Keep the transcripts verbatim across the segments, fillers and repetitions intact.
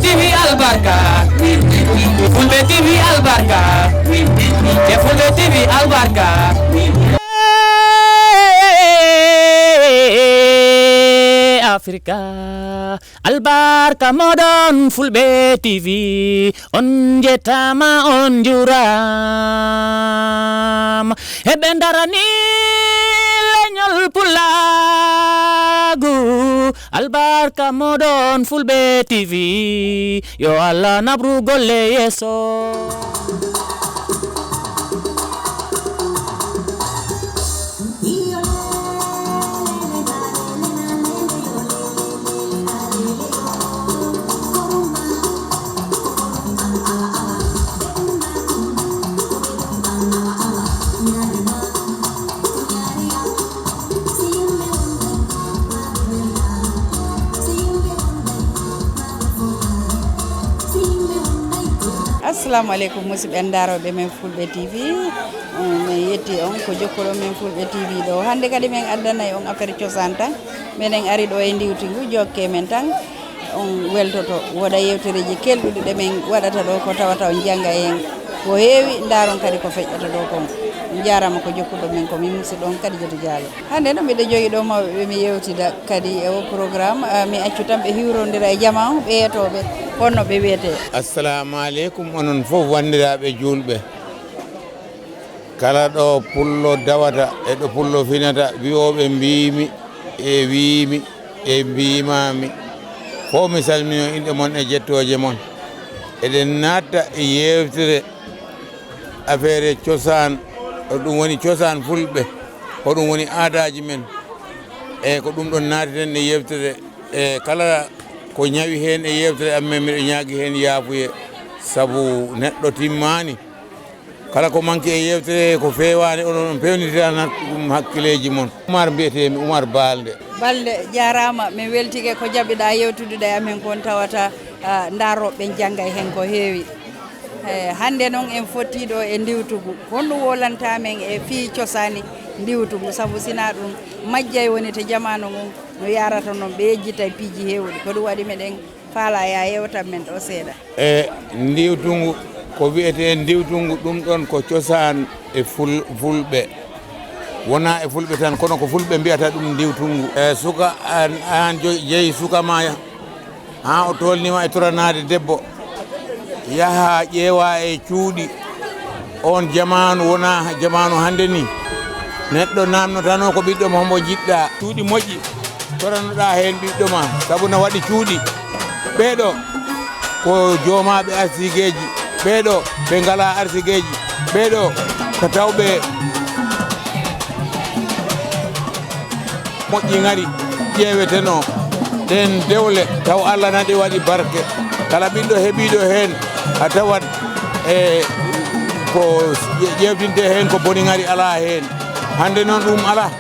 T V albarka, Fulɓe T V albarka, e Fulɓe T V albarka. Afrika, albarka moɗon Fulɓe T V, on njettama, on njuram. Heɓe darani leñol Pulaagu, albarka moɗon Fulɓe T V, yo Allah nabru golle yeeso. Assalamu aleykum, musidɓe ndaarooɓe men Fulɓe T V. On, min yetti on ko jokkuɗon men Fulɓe T V ɗo. Hannde kadi min addanay on affaire cosaan tan. Minen ari ɗo e ndiwti ngu, jokke men tan. On weltoto, woda yewtereeji kelɗuɗi ɗe min waɗata ɗo, ko tawata on jannga heen ko heewi, ndaaron kadi ko feƴƴata ɗo kon. On njaaraama ko jokkuɗon men ko min musidɗo on Kadijatu Diallo. Hannde no miɗo jogii ɗo mawɓe ɓe mi yewtida kadi e o programme, ah, mi accu tan ɓe hiwrondira e jamaa on, ɓe yetoo ɓe, honno ɓe wiyetee. Assalamu aleykum, onon fof wanndiraaɓe juulɓe. Kala ɗo pullo dawata e ɗo pullo finata, wi'ooɓe mbiimi e wiimi e mbiimaami, fof mi salmino inɗe mon e jettooje mon. Eɗen natta e yeewtere affaire cosaan, ko ɗum woni cosaan Fulɓe, ko ɗum woni aadaaji men. E ko ɗum ɗon naateten e yeewtere, e kala ko ñawi heen e yeewtere am, men miɗo ñaagi heen yaafuye, sabu neɗɗo timmaani. Kala ko manki e yeewtere, ko feewaani, onon on peewnitiranat ɗum hakkileeji mon. Umar mbiyeteemi, Umar Balde. Balde, jaaraama, min weltike ko jaɓiɗaa yewtude e amen kon tawata, ah, ndaarooɓe ɓen janngay heen ko heewi. Eh, hannde noon en fottii ɗo e ndiwtugu. Honɗum wowlantaa men e fii cosaani ndiwtugu? Sabu sinaa ɗum, majjay woni to jamaanu ngun no yaarata noon, ɓe yejjitay piiji heewɗi. Ko ɗum waɗi meɗen faalaa yaa yewtan men ɗo seeɗa. E ndiwtungu, ko wiyetee ndiwtungu, ɗum ɗon ko cosaan e ful-, fulɓe. Wonaa e fulɓe tan, kono ko fulɓe mbiyata ɗum ndiwtungu. E suka, an, an jo-, jeyi suka ma, haa o tolniima e toranaade debbo, yaha ƴeewa e cuuɗi. Oon jamaanu wonaa jamaanu hannde nii. Neɗɗo naamnotaano ko ɓiɗɗo mo, hombo njiɗɗaa. Cuuɗi moƴƴi, toranoɗaa heen ɓiɗɗo ma, sabu na waɗi cuuɗi. Ɓee ɗoo ko joomaaɓe arsigeeji, ɓee ɗoo ɓe ngalaa arsigeeji, ɓee ɗoo ko tawɓe moƴƴi ŋari ƴeewetenoo. Ɗeen dewle taw Allah na ɗe waɗi barke. Kala ɓiɗɗo heɓiiɗo heen a tawat e ko ƴe-, ƴeewtintee heen ko boni ŋari alaa heen. Hannde noon ɗum alaa.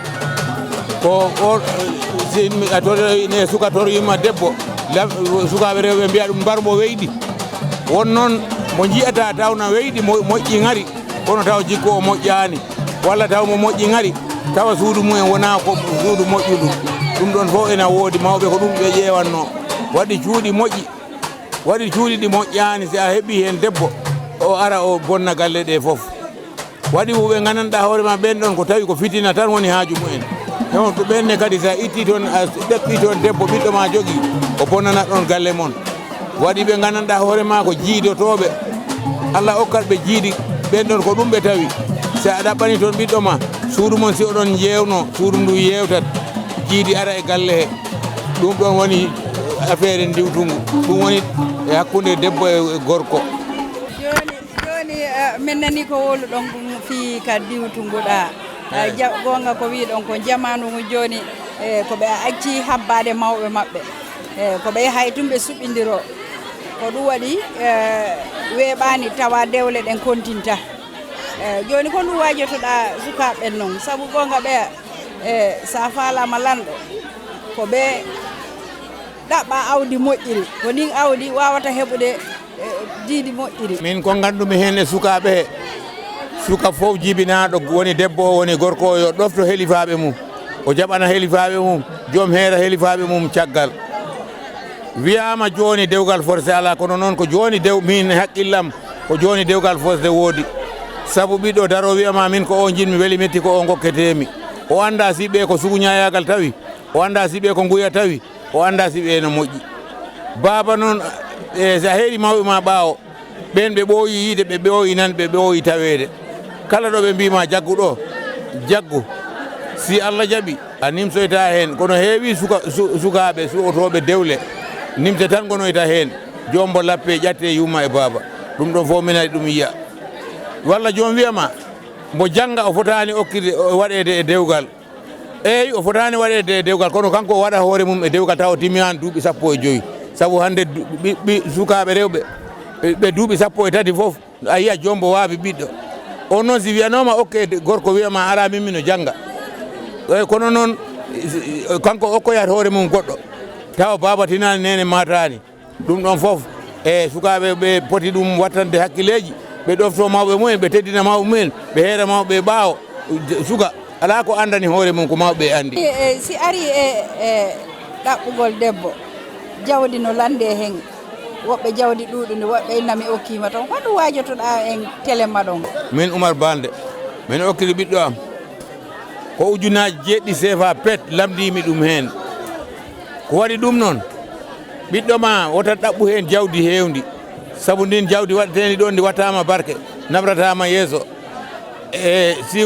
Ko o, si a toro-, ne suka toroyima debbo, la-, sukaaɓe rewɓe mbiya ɗum mbar mo weydi. Won noon mo njiyata taw na weydi mo moƴƴi ŋari, kono taw jikku o moƴƴaani. Walla taw mo moƴƴi ŋari, tawa suudu mumen wonaa ko suudu moƴƴudu. Ɗum ɗon fof ena woodi, mawɓe ko ɗum ɓe ƴeewatnoo. Waɗi cuuɗi moƴƴi, waɗi cuuɗi ɗi moƴƴaani, si a heɓii heen debbo, o ara o bonna galle ɗe fof. Waɗi wo ɓe nganndanɗaa hoore ma ɓeen ɗon ko tawi ko fitina tan woni haaju mumen. Heewto ɓeen ne kadi, so a ittii toon, a ɗaɓɓii toon debbo ɓiɗɗo ma jogii, o bonnanat ɗon galle mon. Waɗi ɓe nganndanɗaa hoore ma ko jiidotooɓe, Allah okkat ɓe jiidi, ɓeen ɗon ko ɗum ɓe tawi. So a ɗaɓɓanii toon ɓiɗɗo ma, suudu mon, si oɗon njeewno, suudu ndu yeewtat, jiidi ara e galle he. Ɗum ɗon woni affaire ndiwtungu. Ɗum woni e hakkunde debbo e gorko. Jooni, eh, min nanii ko wowluɗon ɗum fii ka diwtungu ɗaa. Eh, eey. Ja-, goonga ko wiiɗon ko jamaanu ngu jooni, eh, ko ɓe acci habbaade mawɓe maɓɓe. Eh, ko ɓe yahay tun ɓe suɓindiroo. Ko ɗum waɗi, eh, weeɓaani tawa dewle ɗen kontinta. Eh, jooni ko ɗum waajotoɗaa sukaaɓe ɓen non? Sabu goonga ɓeya, eh, so a faalaama lanɗo, ko ɓe ɗaɓɓa awdi moƴƴiri. Ko ndin awdi waawata heɓude, eh, diidi moƴƴiri. Min ko nganndu-mi heen e sukaaɓe he, suka fof jibinaaɗo woni debbo o, woni gorko o, yo ɗofto helifaaɓe mum. O jaɓana helifaaɓe mum, joom heera helifaaɓe mum caggal. Wiyaama jooni dewgal forcé alaa, kono noon ko jooni dew-, miin e hakkillam ko jooni dewgal forcé woodi. Sabu ɓiɗɗo daroo wiya ma min ko o njiɗmi weli metti ko o ngokketeemi. O anndaa si ɓe ko suguñaayaagal tawi, o anndaa si ɓe ko nguya tawi, o anndaa si ɓe no moƴƴi. Baaba noon, e, so a heerii mawɓe ma ɓaawo, ɓeen ɓe ɓooyi yiide, ɓe ɓooyi nan, ɓe ɓooyi taweede. Kala ɗo ɓe mbii ma jaggu ɗo, jaggu. Si Allah jaɓi, a nimsoyta heen. Kono heewi suka-, su-, sukaaɓe suɓotooɓe dewle, nimse tan ngonoyta heen. Joom mbo lappe, ƴatte yumma e baaba. Ɗum ɗon fof minen ɗum yiya. Walla joom wiya ma, mbo jannga o fotaani okkide, o waɗeede e dewgal. Eey, o fotaani waɗeede e dewgal, kono kanko o waɗa hoore mum e dewgal tawa o timminaani duuɓi sappo e joy. Sabu hannde du-, ɓi-, ɓi-, sukaaɓe rewɓe, ɓe, ɓe duuɓi sappo e tati fof, a yiya joom mbo waawi ɓiɗɗo. On noon si wiyanooma okke de-, gorko wiya ma alaa min mino jannga. Eey, kono noon, si, kanko okkoyat hoore mum goɗɗo, tawa baaba tinaani, neene maataani. Ɗum ɗon fof, e sukaaɓe ɓe poti ɗum wattande hakkileeji, ɓe ɗofto mawɓe mumen, ɓe teddina mawɓe mumen, ɓe heera mawɓe ɓaawo. Suka alaa ko anndani hoore mum, ko mawɓe ɓe anndi. E, si ari e, e ɗaɓɓugol debbo, jawdi no lande heen, woɓɓe jawdi ɗuuɗundi, woɓɓe inna mi okkiima toon. Honɗum waajotoɗaa en telemma ɗon? Min Umar Balde, min okkiri ɓiɗɗo am ko ujunaaji jeeɗiɗi seefa pet, lamndiimi ɗum heen. Ko waɗi ɗum noon, ɓiɗɗo ma wota ɗaɓɓu heen jawdi heewndi, sabu ndin jawdi waɗeteendi ɗoon ndi wattaama barke, naɓrataama yeeso. E si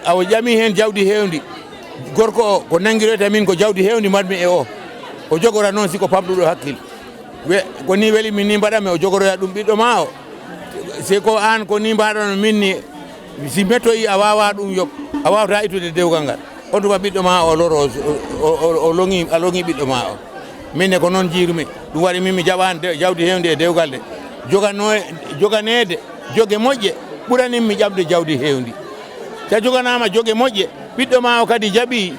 awa ƴami heen jawdi heewndi, gorko o ko nanngiroyta min ko jawdi heewndi mbaɗmi e o, o jogora noon si ko pamɗuɗo hakkil. We-, ko ni weli min ni mbaɗanmi, o jogoroya ɗum ɓiɗɗo ma o. Si ko aan ko ni mbaɗano min ni, si mettoyi a waawaa ɗum yoɓ, a waawata ittude dewgal ngal. On tuma ɓiɗɗo ma o loro, o, o, o, o loŋi, a loŋi ɓiɗɗo ma o. Min ne ko noon jiirumi. Ɗum waɗi min mi jaɓaani de-, jawdi heewndi e dewgal de. Jogano-, joganeede joge moƴƴe ɓurani mi jaɓde jawdi heewndi. Si a joganaama joge moƴƴe, ɓiɗɗo ma o kadi jaɓi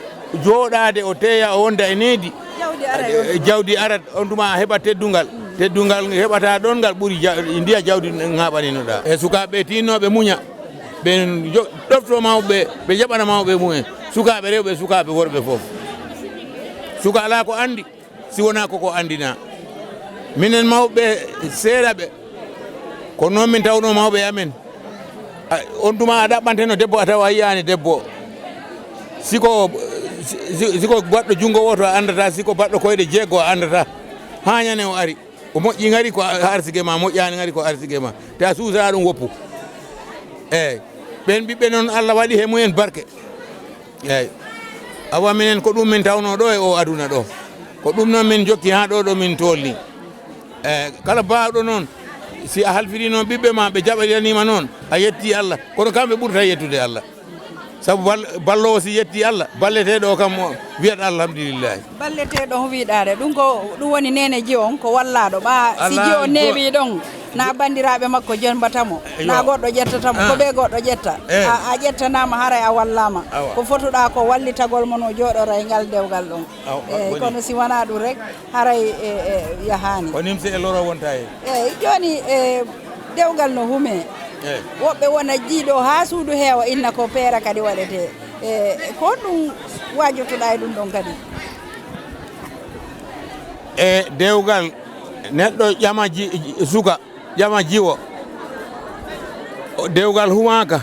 jooɗaade, o teeya, o wonda e needi. Jawdi aray on. E, jawdi arat, on tuma a heɓat teddungal. Teddungal heɓata ɗon ngal ɓuri ja-, ndiya jawdi ŋaaɓaninoɗaa. E sukaaɓe tinnooɓe muña, ɓen jo-, ɗofto mawɓe, ɓe jaɓana mawɓe mumen. Sukaaɓe rewɓe, sukaaɓe worɓe fof. Suka alaa ko anndi, si wonaa koko anndina. Minen mawɓe seeɗa ɓe, ko noon min tawno mawɓe amen. A, on tuma a ɗaɓɓanteno debbo, a tawa a yiyaani debbo. Si ko, si, si, si ko baɗɗo junngo wooto a anndata, si ko baɗɗo koyɗe jeegoo a anndata. Haa ñande o ari. O moƴƴi ngari ko a-, arsike ma, moƴƴaani ngari ko arsike ma. Te a suusaa ɗum woppu. Eey. Ɓeen ɓiɓɓe noon Allah waɗi he mumen barke. Eey. Awa minen ko ɗum min tawno ɗo e o aduna ɗo. Ko ɗum noon min jokki haa ɗo, ɗo min tolni. Eey, kala baawɗo noon, si a halfiri noon ɓiɓɓe ma, ɓe jaɓiraniima noon, a yetti Allah. Kono kamɓe ɓurta yettude Allah. Sabu bal-, balloowo si yetti Allah, balleteeɗo o kam o wiyat alhamdulillahi. Balleteeɗo o wiɗaade, ɗum ko, ɗum woni neeneji on ko wallaaɗo. Ɓa si alaa ji on go- neewi ɗon, na banndiraaɓe makko jombata mo, eyyo, na goɗɗo ƴettata mo, ko, ah, ɓe goɗɗo ƴetta. Eh. A, a ƴettanaama haray a wallaama. Awa. Ko fotuɗaa ko wallitagol mo no jooɗora e ngal dewgal ɗon. Awa, eh, woni. Kono si wanaa ɗum rek, haray e, e, yahaani. Ko nimse e loro wonta e. Eey, jooni, e, dewgal no humee. Eey. Woɓɓe wona jiiɗo haa suudu heewa, inna ko peera kadi waɗetee. E, ko honɗum waajotoɗaa e ɗum ɗon kadi? E dewgal, neɗɗo ƴama ji-, ji-, suka, ƴama jiwo. O, dewgal humaaka,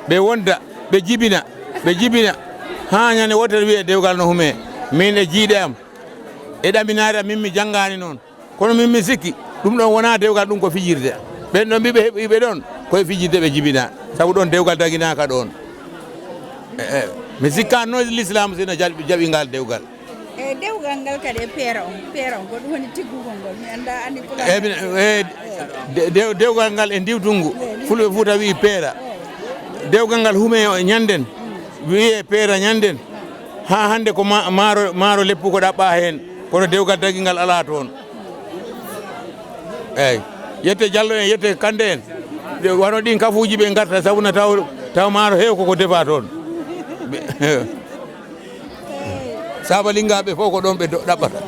ɓe wonda, ɓe jibina, ɓe jibina. Haa ñande wootere wiye dewgal no humee. Min e jiiɗe am, e ɗaminaare am, min mi janngaani noon. Kono min mi sikki, ɗum ɗon wonaa dewgal, ɗum ko fijirde. Ɓen ɗon ɓiɓɓe heɓiiɓe ɗon, ko e fijirde ɓe jibinaa. Sabu ɗon dewgal daginaaka ɗon. E, e, mi sikkaano lislaam sina jal-, jaɓi ngal dewgal. E dewgal ngal kadi e peera on, peera on, ko ɗum woni tiggugol ngol, mi anndaa anndi pulaar. E, min, e, de-, de-, dewgal ngal e ndiwtungu, Fulɓe Fuuta wi'i peera. Dewgal ngal hume o ñanden, wiyee peera ñanden. Haa hannde ko ma-, maaro, maaro leppu ko ɗaɓɓaa heen, kono dewgal dagingal alaa toon. Eey, yette Jallo en, yette Kande en, ɗe wano ɗin kafuuji ɓe ngarta, sabu na taw, taw maaro heew koko defaa toon. Saaba Linngaaɓe fof ko ɗoon ɓe do-, ɗaɓɓata.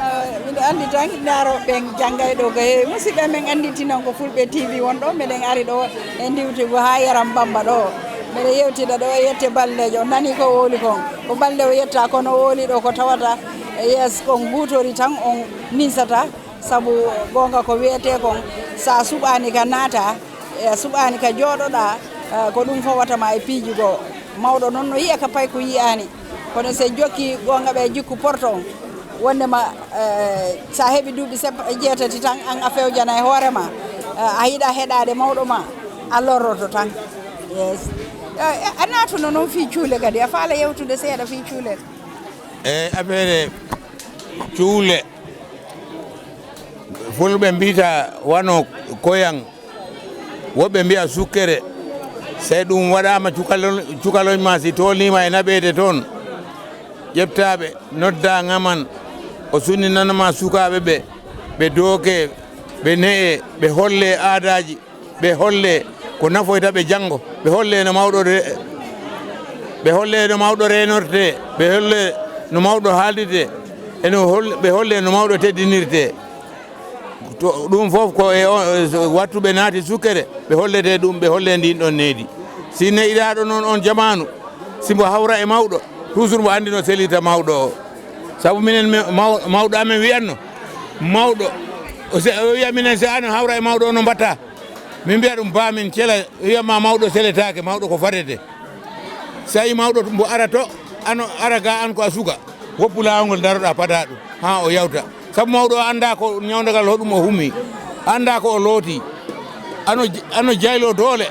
Awa, miɗo anndi tan, ndaarooɓe ɓen janngay ɗo ko heewi. Musidɓe men, annditi noon ko Fulɓe T V won ɗo. Meɗen ari ɗo e ndiwtigu haa Yaram Bamba ɗo. Meɗen yewtida ɗo e yette Baldeejo. On nani ko wowli kon. Ko Balde o yetta, kono o wowli ɗo ko tawata, e, Yes, kon huutori tan, on ninsata, sabu goonga ko wiyetee kon, so a suɓaani ka naata, e a suɓaani ka jooɗoɗaa, eh, ko ɗum fawata ma e piiji goo. Mawɗo noon no yiya ka pay ko yiyaani, kono so jokki goonga ɓe jikku porto on, wonde ma, eh, so a heɓi duuɓi sappo e jeetati tan, an a fewjana e hoore ma, eh, a yiɗa heɗaade mawɗo ma, a lorroto tan. Yes. Eh, a naatuno noon fii cuule kadi, a faala yewtude seeɗa fii cuule? E affaire cuule, fulɓe mbiyta wano koyan, woɓɓe mbiya sukkere. So ɗum waɗaama cukaloñ, cukaloñ ma si tolniima e naɓeede toon, ƴeftaaɓe nodda ngaman, o sunninanma sukaaɓe ɓe, ɓe dookee, ɓe ne'ee, ɓe hollee aadaaji, ɓe hollee ko nafoyta ɓe janngo, ɓe hollee no mawɗo re-, ɓe hollee no mawɗo reenortee, ɓe hollee no mawɗo haaldirtee, e no hol-, ɓe hollee no mawɗo teddinirtee. To, ɗum fof ko e o, e so wattu ɓe naati sukkere, ɓe holletee ɗum, ɓe hollee ndiin ɗoon needi. Si ne'iraaɗo noon oon jamaanu, si mbo hawra e mawɗo, toujours mbo anndi no selirta mawɗo o. Sabu minen mi, maw-, mawɗo amen wiyatno, mawɗo, o se, o wiya minen, si ano hawra e mawɗo o, no mbatta? Min mbiya ɗum, "Baa, min cela." Wiyatma, "Mawɗo seletaake, mawɗo ko fadete." So a yii mawɗo mbo ara to, ano ara ga, an ko a suka, woppu laawol ngol, daroɗa, pada ɗum, haa o yawta. Sabu mawɗo o annda ko ñawndagal hoɗum o hummi, annda ko o looti. Ano, ano jaylo doole,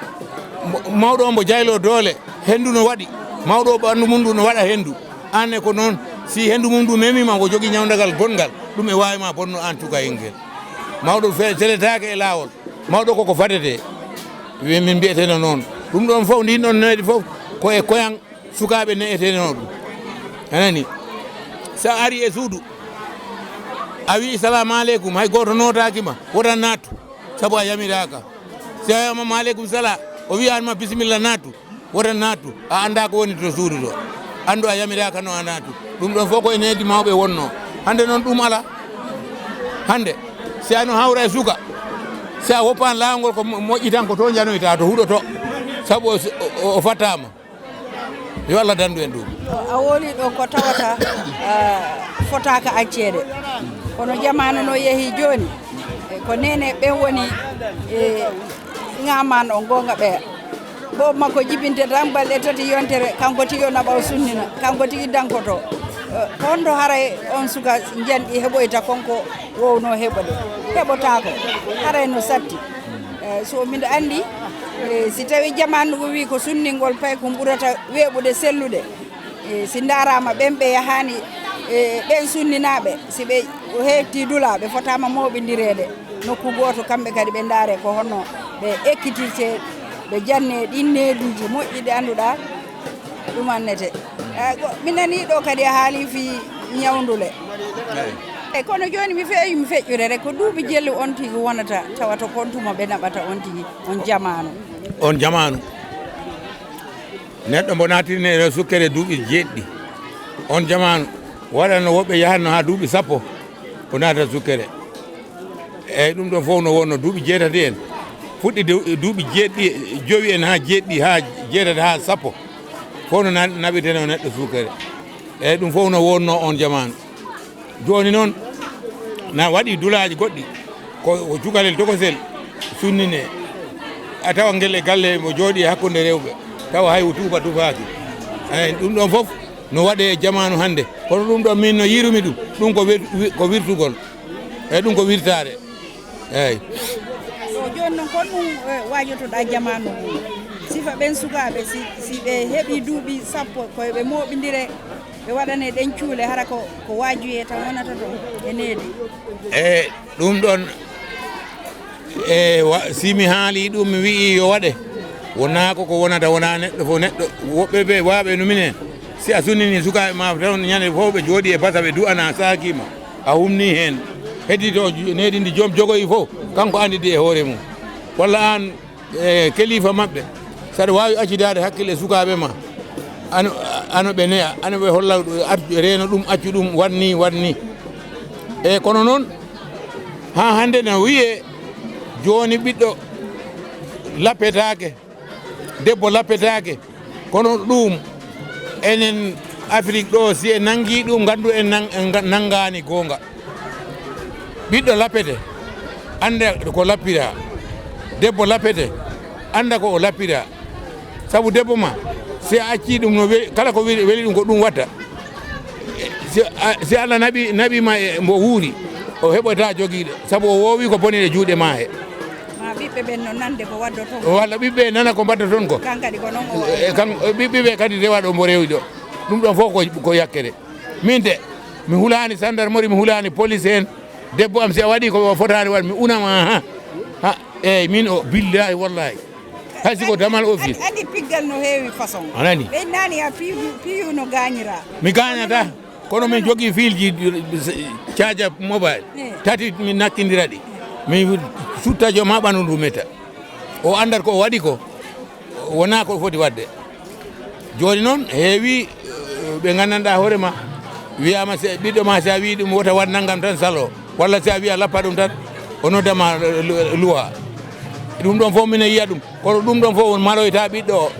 mo-, mawɗo o mbo jaylo doole, henndu no waɗi, mawɗo o ɓanndu mum ndu no waɗa henndu. Aan ne ko noon, si henndu mum ndu memiima, mbo jogii ñawndagal gonngal, ɗum e waawi ma bonno aan cukayel ngel. Mawɗo fe-, seletaake e laawol. Mawɗo koko fadete, wi min mbiyeteno noon. Ɗum ɗoon fof, ndin ɗoon needi fof, ko e koyan sukaaɓe ne'etenoo ɗum. A nani? So a ari e suudu, a wii, "Salaamu aleykum," hay gooto nootaaki ma, wota naattu, sabu a yamiraaka. So a wiyama, "Maaleykum salaam," o wiyaani ma, "Bisimilla, naattu," wota naattu, a annda ko woni to suudu to. Anndu a yamiraaka no a naattu. Ɗum ɗoon fof ko e needi mawɓe wonnoo. Hannde noon ɗum alaa. Hannde, si a no hawra e suka, si a woppaani laawol ngol ko mo-, moƴƴi tan, ko to njanoyta, to huɗo to. Sabu o, o, o fattaama. Yo Allah danndu en ɗum. A woli ɗo ko tawata, ah, fotaaka acceede. Kono jamaanu no yehi jooni, e ko neene ɓen woni, e, ŋaaman on goonga ɓeya. Boobo makko jibinte tan balɗe tati yontere, kanko tigi o naɓa o sunnina, kanko tigi dankoto. Eh, ko honto haray on suka njanɗi heɓoyta kon ko wowno heɓude? Heɓotaako. Haray no satti. Eh, so miɗo anndi, eh, si tawi jamaanu ngu wi ko sunningol pay ko ɓurata weeɓude sellude, e, si ndaaraama ɓeen ɓe yahaani, e, ɓeen sunninaaɓe, si ɓe heɓtii dula, ɓe fotaama mooɓindireede nokku gooto, kamɓe kadi ɓe ndaaree ko honno ɓe ekkitirtee, ɓe jannee ɗiin neediiji moƴƴi ɗi annduɗaa ɗum annete. E, go-, mi nanii ɗo kadi a haalii fii ñawndule. Eey. E, kono jooni mi feewi mi feƴƴude rek, ko duuɓi jelli on tigi wonata tawa to kon tuma ɓe naɓata on tigi, on jamaanu? On jamaanu. Neɗɗo mbo naatiri e sukkere duuɓi jeeɗiɗi, on jamaanu, waɗano woɓɓe yahatno haa duuɓi sappo, o naata sukkere. Eey, ɗum ɗoon fof no wonno duuɓi jeetati en, fuɗɗi du-, duuɓi jeeɗiɗi, jowi en haa jeeɗiɗi, haa jeetati, haa sappo, fof no na-, naɓeteno neɗɗo sukkere. Eey, ɗum fof no wonno on jamaanu. Jooni noon, na waɗi dulaaji goɗɗi, ko, ko cukalel tokosel sunninee. A tawa ngel e galle, mo jooɗii e hakkunde rewɓe, tawa hay o tuuba tufaaki. Eey, ɗum ɗoon fof no waɗee e jamaanu hannde. Kono ɗum ɗoon, miin no yiirumi ɗum, ɗum ko wir-, wi-, ko wirtugol. Eey, ɗum ko wirtaare. Eey. Ko jooni noon, ko ɗum, eh, waajotoɗaa jamaanu ngu? Sifa ɓeen sukaaɓe, si, si ɓe heɓii duuɓi sappo, ko ɓe mooɓindire, ɓe waɗanee ɗeen cuule, hara ko, ko waajuyee tan wonata ɗoon e needi. E ɗum ɗoon, e wa-, si mi haalii ɗum, mi wi'ii yo waɗe, wonaa ko, ko wonata, wonaa neɗɗo fof, neɗɗo, woɓɓe ɓe waaɓe no minen, si a sunnini sukaaɓe ma tan, ñande fof ɓe jooɗii e basa, ɓe du'ana, saakii ma, a humnii heen, heddii to needi ndi joom jogoyi fof, kanko anndidi e hoore mum. Walla aan, e keliifa maɓɓe, saɗa waawi accidaade hakkille e sukaaɓe ma, ano, ano ɓe ne'a, ano ɓe holla, accu, reeno ɗum, accu ɗum, waɗ nii, waɗ nii. E kono noon, haa hannde na wiyee jooni ɓiɗɗo lappetaake, debbo lappetaake, kono ɗum enen Afrik ɗo, si en nanngi ɗum, nganndu en nan-, en nga-, nanngaani goonga. Ɓiɗɗo lapete, annda ko lappira. Debbo lapete, annda ko o lappira. Sabu debbo ma, si a accii ɗum no weli, kala ko weli, weli ɗum ko ɗum watta. Si a, si Allah naɓi, naɓi ma e mbo wuuri, o heɓoyta jogiiɗo, sabu o woowi ko boni e juuɗe ma he. Ma ɓiɓɓe ɓen no nande ko waddoton. Walla ɓiɓɓe nana ko mbaɗdoton ko. Kan kadi ko non o waɗi. E kan, ɓiɓɓe ɓe kadi rewa ɗo mbo rewi ɗo. Ɗum ɗon fof ko, ko yakkere. Min de, mi hulaani sandarmori, mi hulaani police en. Debbo am, si a waɗi ko fotaani waɗ, mi unama, ha. Ha, eyyi, min o, billahi, wallahi. Hay si ko damal office. Andi, andi piggal no heewi façon. A nani? Ɓe nani a piyu, piyu no gaañira. Mi gaañata. Kono min jogii fiilji, caaja mobile. Eh. Tati mi nakkindira ɗi. Mi sutta joom haa ɓandu ndu meta. O anndat ko o waɗi ko. Wonaa ko foti waɗde. Jooni noon heewi, eh, ɓe nganndanɗaa hoore ma. Wiyaama se ɓiɗɗo ma, si a wii ɗum wota waɗ nanngam tan salo. Walla si a wii a lappa ɗum tan, o noddama, eh, lu-, luwa. Ɗum ɗon fof minen yiya ɗum. Kono ɗum ɗon fof on maloyta ɓiɗɗo o.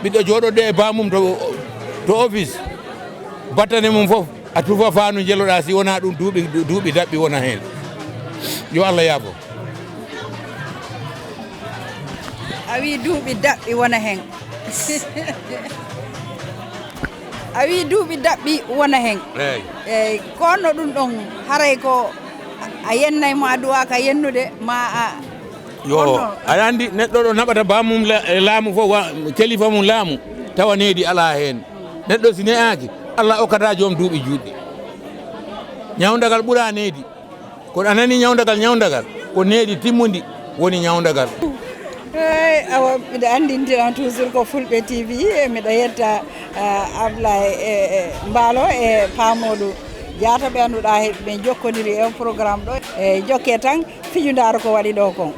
Ɓiɗɗo jooɗoɗo e baamum to, to office. Battane mum fof, a tufa faandu njeloɗaa, si wonaa ɗum duuɓi, duuɓi daɓɓi wona heen. Yo Allah yaafo. A wii duuɓi daɓɓi wona heen. A wii duuɓi daɓɓi wona heen. Eey. Eey, ko honno ɗum ɗon, haray ko a yennay mo a duwaaka yennude, ma a Yo, honno? Aɗa anndi neɗɗo ɗo naɓata baamum la-, e laamu fof, wa-, kelifa mum laamu, tawa needi alaa heen. Neɗɗo si ne'aaki, Allah okkata joom duuɓi juutɗi. Ñawndagal ɓura needi. Kono a nani ñawndagal, ñawndagal, ko needi timmundi woni ñawndagal. Eey, awa, mbiɗa anndintira toujours ko Fulɓe T V, e mbiɗa yetta, ah, Ablaye, e, e Mbaalo, e Paa Moodu Jaata, ɓe annduɗaa he ɓe jokkondirii e o programme ɗo. E jokke tan, fiju ndaaro ko waɗi ɗo kon.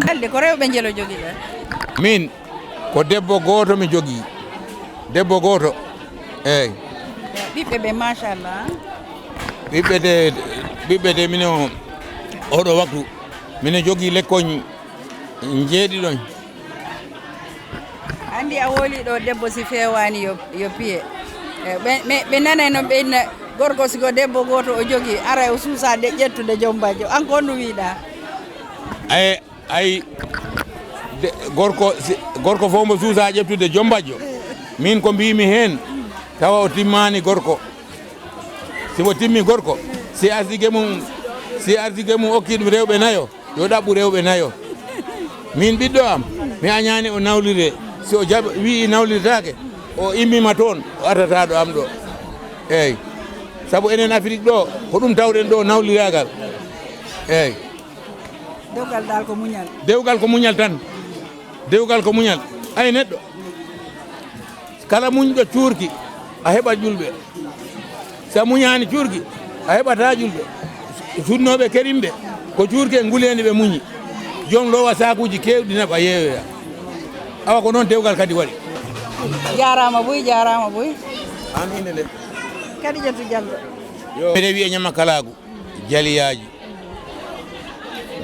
Alde ko rewɓe njelo jogi ɓe. Min ko debbo gooto mi jogii. Debbo gooto. Eey. Ɓiɓɓe ɓe, machallah. Ɓiɓɓe de, ɓiɓɓe de, mino oɗo waktu, mino jogii lekkoñ njeeɗiɗoñ. Anndi a woli ɗo debbo si feewaani yo, yo piye. Eh, ɓe, ɓe, ɓe nanay noon ɓe inna gorko si ko debbo gooto o jogii, ara o suusa de ƴettude joom bajjo. An ko honɗum wiɗaa? Ay, ay, de, gorko, si, gorko fof mbo suusa ƴettude joom bajjo. Min ko mbiimi heen, tawa o timmaani gorko. Si o timmi gorko, si arsike mum, si arsike mum okki ɗum rewɓe nayo, yo ɗaɓɓu rewɓe nayo. Min ɓiɗɗo am, mi añaani o nawlire. Si o jaɓ-, wi'i nawlirtaake, o immima toon, o artata ɗo am ɗo. Eey. Sabu enen Afrik ɗo, ko ɗum tawɗen ɗo nawliraagal. Eey. Dewgal dal ko muñal. Dewgal ko muñal tan. Dewgal ko muñal. Ay neɗɗo, kala muñɗo cuurki, a heɓat ƴulɓe. Si a muñaani cuurki, a heɓataa ƴulɓe. Sunnooɓe kerimɓe, ko cuurki e nguleendi ɓe muñi. Joom loowa saakuuji keewɗi naɓa yeeyoya. Awa ko noon dewgal kadi waɗi. Jaaraama buy, jaaraama buy. An innde nde? Kadijatu Jallo. Yo. Mi rewi e ñamakalaagu. Jaliyaaji.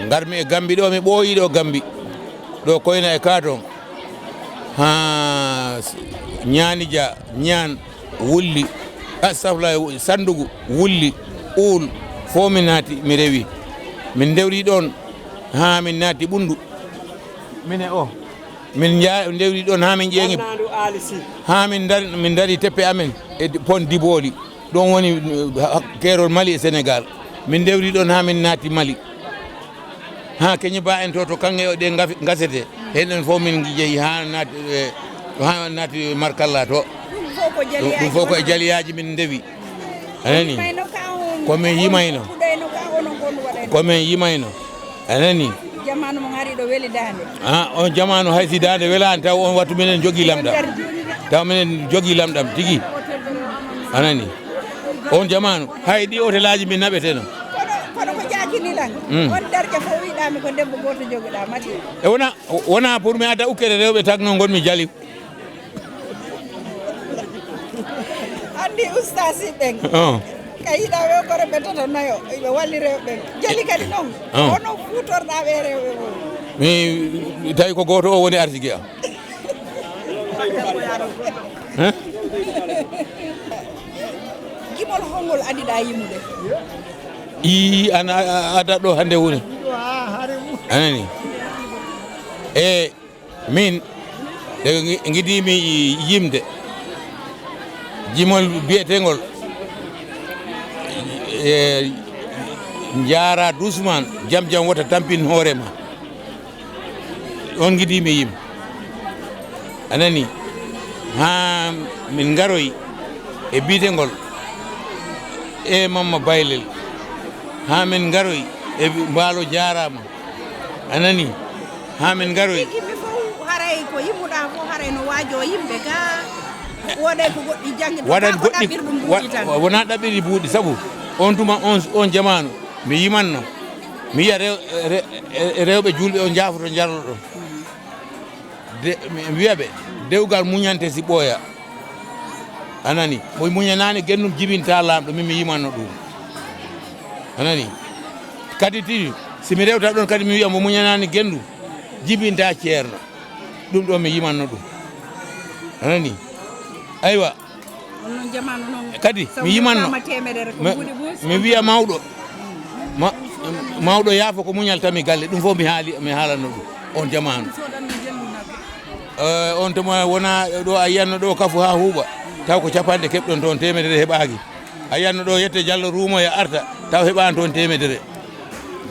Ngarmi e Gambi ɗo, mi ɓooyi ɗo Gambi. Ɗo Koyna e Katon. Haa s-, Ñaani Dia, Ñaan, Wulli. Astafurlah, Sandugu, Wulli, Uul. Fof mi naati, mi rewi. Min ndewri ɗoon haa min naati Ɓunndu. Mine o. Min nja-, ndewri ɗoon haa min ƴeeŋi. Haa min ndari, min ndari teppe amen e pon Dibooli. Ɗoon woni, eh, ha-, keerol Mali e Senegaal. Min ndewri ɗoon haa min naati Mali. Haa Keñe Ba en to, to Kaŋŋe o ɗe ngafi-, ngasete. Heen ɗoon fof min njehi haa naati, eh, haa naati Markalla to. Ɗum fof ko jaliyaaji. Ɗum fof ko e jaliyaaji min ndewi. A nani? Ko min yimayno. Ko min yimayno. A nani? Jamaanu mo ngari ɗo weli daande. Ah, on jamaanu hay si daande welaani, taw on wattu minen jogii lamɗam. Taw minen jogii lamɗam tigi. A nani? On jamaanu, hay ɗi hotelaaji min naɓeteno. Kono, kono ko ƴaakini lan. Mm. On darƴe fof wiɗaami ko debbo gooto jogiɗaa, mati. E wona, wona pour mi adda ukkere rewɓe tagno ngonmi jali. Anndi ustaasi ɓen. Oh. Ka yiɗa we ko rewɓe tato nayo, ɓe walli rewɓe ɓen. Jali kadi noon. Oh. Hono fuutorɗaa ɓe rewɓe fof? Mi tawi ko gooto o woni arsike am. Hein? Jimol hongol adiɗaa yimude? Ii, an a, a, a adat ɗo hannde woni. A nani? E Min, nde ngi-, ngidiimi yimde, jimol biyeteengol, e, njaara doucement, jam jam wota tampin hoore ma. Ɗoon ngidiimi yim. A nani? Haa min ngaroy e biyeteengol, e Mamma Baylel. Haa min ngaroy e Mbaalo jaaraama. A nani? Haa min ngaroy. Yimɓe fof haray ko yimmuɗaa fof haray no waajoo yimɓe ka. Woɗay ko goɗɗi janngi to waɗat ka ko goɗɗi, ɗaɓɓirɗum wa-, buuɗi tan. Wonaa ɗaɓɓiri buuɗi, sabu on tuma, on, on jamaanu, mi yimanno. Mi yiya rew-, re-, rewɓe juulɓe on njaafoto njarlo ɗon. De, mi wiya ɓe, dewgal muñante si ɓooya. A nani? Mo muñanaani genndum jibinta laamɗo, min mi yimanno ɗum. A nani? Kadi tigi, si mi rewta ɗon kadi mi wiya mo muñanaani genndum, jibinta ceerno. Ɗum ɗo mi yimanno ɗum. A nani? Aywa. On noon jamaanu noon, kadi, mi yimanno. Mi, mi wiya mawɗo, ma-, mawɗo yaafo ko muñal tami galle, ɗum fof mi haali, mi haalanno ɗum. On jamaanu. Eh, on tuma wona ɗo a yiyanno ɗo kafu haa huuɓa, taw ko capanɗe keɓɗon toon, teemedere heɓaaki. A yiyanno ɗo yette Jallo ruumoya arta, taw heɓaani toon teemedere.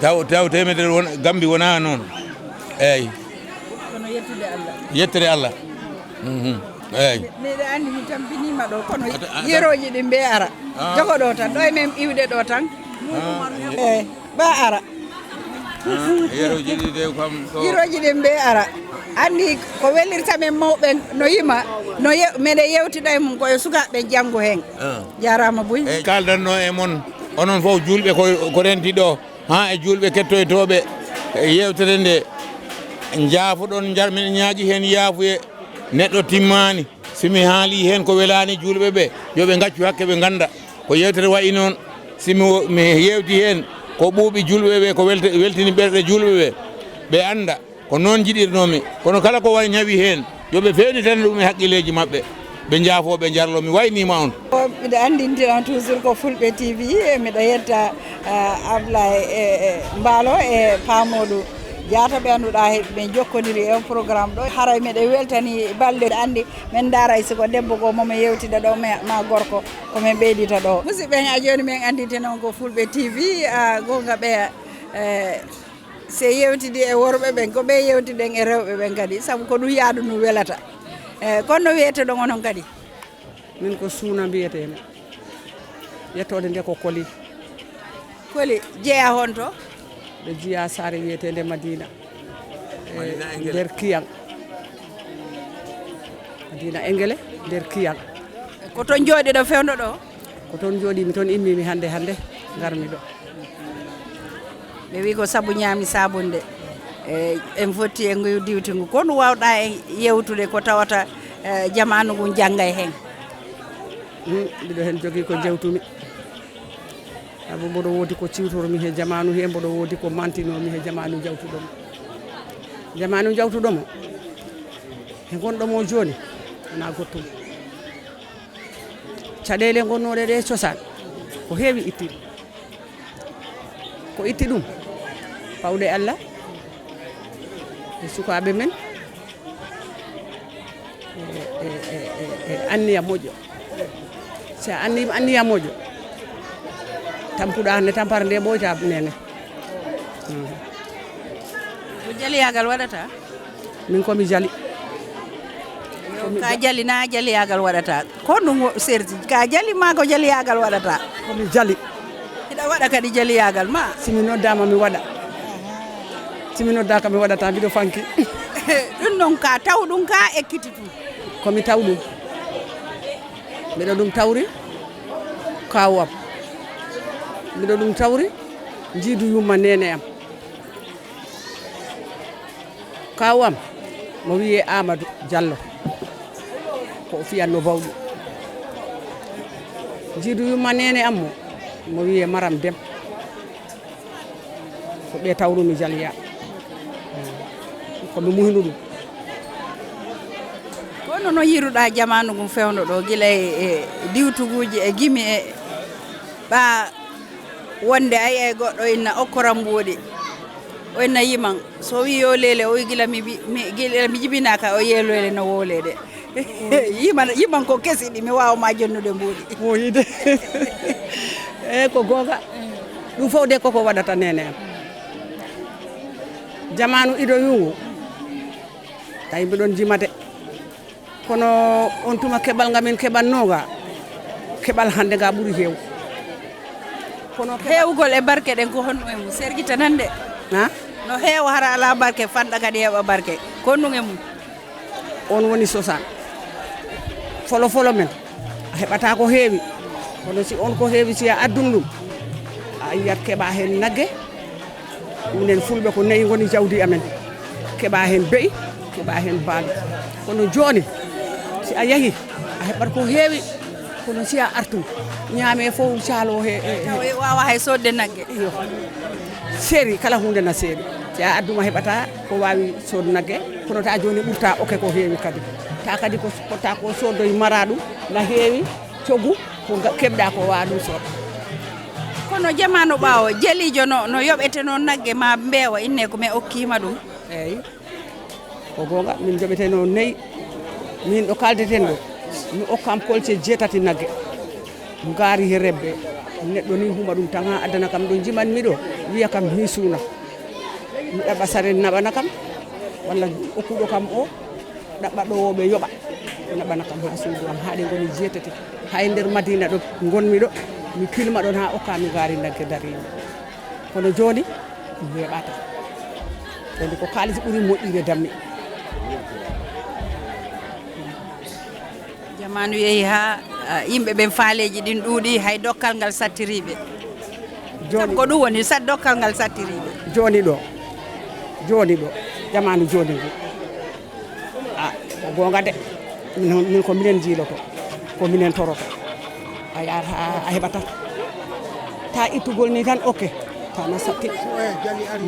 Taw, taw teemedere won, Gambi wonaa noon. Eey. Kono yettude Allah. Yettere Allah. Mhm. Eey. Miɗa anndi mi tampiniima ɗo, kono yerooji ɗin mbe ara. Ah. Jogo ɗo tan, ɗo e men iwde ɗo tan. Ah, ye- Eey, ba ara. Ah, yerooji ɗi de kam ɗo. Yerooji ɗin mbe ara. Anndi ko welirta men mawɓe no yima, no ye-, meɗen yewtida e mum ko e sukaaɓe janngo heen. Ah. Jaaraama buy. Eey, kaaldanno e mon, onon fof juulɓe ko, ko renti ɗo. Haa e juulɓe kettoytooɓe yeewtere nde. Njaafoɗon, njar-, miɗen ñaaƴi heen yaafuye. Neɗɗo timmaani. Si mi haalii heen ko welaani juulɓe ɓe, yo ɓe ngaccu hakke, ɓe ngannda ko yeewtere wayi noon. Si mi wo-, mi yeewti heen ko ɓuuɓi juulɓe ɓe, ko welte-, weltini ɓerɗe juulɓe ɓe, ɓe annda ko noon njiɗirnoomi. Kono kala ko wayi ñawi heen, yo ɓe feewnitan ɗum e haqqilleeji maɓɓe, ɓe njaafoo, ɓe njarloo. Mi wayniima on. Ko miɗo anndintina on toujours ko Fulɓe T V, e miɗo yetta, eh, Ablaye, e, e Mbaalo, e Paa Moodu Jaata, ɓe annduɗaa he ɓe jokkondirii e on programme ɗo. Haray miɗo weltani balɗe, anndi men ndaaray si ko debbo goo mo mi yewtida ɗo, ma, ma gorko, ko men ɓeydita ɗo. Musidɓe, haa jooni men anndintina on ko Fulɓe T V, ah, goonga ɓe, eh, se yewtidi e worɓe ɓen, ko ɓe yewtiɗen e rewɓe ɓen kadi, sabu ko ɗum yaadu ndu welata. Eh, kono no wiyete ɗon onon kadi? Min ko Suuna mbiyeteemi. Yettoode nde ko Koli. Koli, jeyaa honto? Ɓe jeyaa saare wiyeteende Madiina. E Madiina Engele. Nder Kiyan. Madiina Engele, nder Kiyan. Ko toon jooɗiɗo fewndo ɗo? Ko toon jooɗiimi, toon immiimi hannde, hannde ngarmi ɗo. Ɓe wi ko sabu ñaami saabunde. E, en fotti e ngu diwti ngu. Ko ɗum waawɗaa en yewtude ko tawata, e, jamaanu ngun janngay heen? Hmm, mbiɗo heen jogii ko jewtumi. Sabu mboɗo woodi ko ciwtormi he jamaanu he, mboɗo woodi ko mantinoomi he jamaanu jawtuɗo mo. Jamaanu jawtuɗo mo, he ngonɗo mo jooni, wonaa goɗɗum. Caɗeele ngonnooɗe ɗe cosaan, ko heewi itti. Ko itti ɗum, pawɗe Allah e sukaaɓe men, e, e, e, e, e anniya moƴƴo. Si a anniima anniya moƴƴo, tampuɗaa ne tampere nde ɓooyta nene. Mm. Ko jaliyaagal waɗata? Min ko mi jali. Yo, ka jali na jaliyaagal waɗata? Ko ɗum wo-, serti, ka jali ma ko jaliyaagal waɗata? Ko mi jali. Hiɗa waɗa kadi jaliyaagal ma? Si mi noddaama, mi waɗa. Si mi noddaaka, mi waɗata, mbiɗo fanki. Ɗum noon ka taw ɗum ka ekkiti tun? Ko mi taw ɗum. Mbiɗo ɗum tawri kaaw am. Mbiɗo ɗum tawri jiidu yumma neene am. Kaaw am, mo wiyee Aamadu Jallo, ko o fiyanno bawɗi. Jiidu yumma neene am mo, mo wiyee Maram Dem. Ko ɓe tawrumi jaliya. Ko mi muhinu ɗum. Kono no yiruɗaa jamaanu ngun fewndo ɗo, gila e, e diwtuguuji, e gimi, e ɓa wonde a yi'ay goɗɗo inna okkoram mbuuɗi, o inna yiman. So o wi'i yo leele, o wi'i gila mi bi-, mi, gila mi jibinaaka, o yi'e leele no wowleede. Yiman, yiman ko kesi ɗi, mi waawa ma jonnude mbuuɗi. Woyide. Eey, ko goonga. Ɗum fof de koko waɗata neene am. Jamaanu ido yuungu, tawi mbiɗon jimade. Kono on tuma keɓal nga min keɓannoo nga, keɓal hannde nga ɓuri heew. Kono keɓal heewugol e barke ɗen ko honno e mum? Sergita nan de. Ha? No heewa hara alaa barke, fanɗa kadi heɓa barke. Ko honɗum e mum? On woni cosaan. Folo folo men, a heɓataa ko heewi. Kono si on ko heewi, si a addun ɗum, a yiyat keɓa heen nagge. Minen Fulɓe ko nayi ngoni jawdi amen. Keɓa heen be'i, keɓa heen baalu. Kono jooni, si a yahi, a heɓat ko heewi. Kono si a artu, ñaame fof caalo he, e, e. Tawa e waawa hay soodde nagge. Iyo. Seeri, kala huunde na seeri. Si a adduma heɓata ko waawi sood nagge, kono ta jooni ɓurta oke ko heewi kadi. Ta kadi ko, ko ta ko sooddoy mara ɗum, na heewi cogu, ko ga-, keɓɗa ko waawa ɗum sood. Kono jamaanu ɓaawo, jeliijo no, no yoɓete noon nagge ma mbeewa, inne ko mi okkiima ɗum. Eey. Ko goonga, min njoɓeteno nayi. Min ɗo kaldeten ɗo, mi okkam kolce jeetati nagge. Ngaari he rebbe. Neɗɗo ni huma ɗum tan haa addana kam ɗo njimanmi ɗo, wiya kam mi suuna. Mi ɗaɓɓa sare naɓana kam, walla okkuɗo kam o, ɗaɓɓa ɗo o ɓe yoɓa. Naɓana kam haa suudu am, haa ɗe ngoni jeetati. Hay nder Madina ɗo ngonmi ɗo, mi pilma ɗon haa okka mi ngaari nagge darimi. Kono jooni, mi weeɓataa. Jooni ko kaalis ɓuri moƴƴude dammi. Jamaanu yehi haa, ah, yimɓe ɓen faaleeji ɗin ɗuuɗi, hay dokkal ngal sattiriiɓe. Jooni sabu ko ɗum woni sat-, dokkal ngal sattiriiɓe. Jooni ɗo, jooni ɗo, Jamaanu jooni ngu, a, ko goonga de, min, min ko minen njiiloto, ko minen toroto. A yaata, a heɓata. Ta ittugol ni tan, okke. Ta na satti.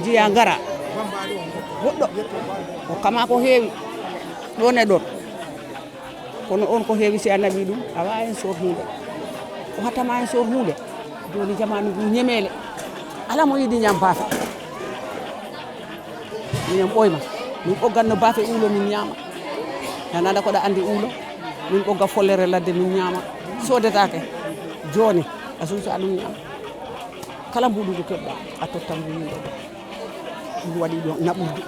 Njiya ngara. Goɗɗo. O kama ko heewi. Ɗon e ɗon. Kono on ko heewi, si a naɓi ɗum, a waawaa heen sood huunde. O hattama heen sood huunde. Jooni jamaanu ngu ñemeele. Alaa mo yiɗi ñaam baafe. Minen ɓooyma. Min ɓoggatno baafe uulo min ñaama. Tan aɗa ko ɗa anndi uulo. Min ɓogga follere ladde min ñaama. Soodetaake. Jooni, a suusa ɗum ñaama. Kala mbuuɗu ngu keɓɗa, a tottan ngu yimɓe ɓe. Ɗum waɗi ɗo naɓude.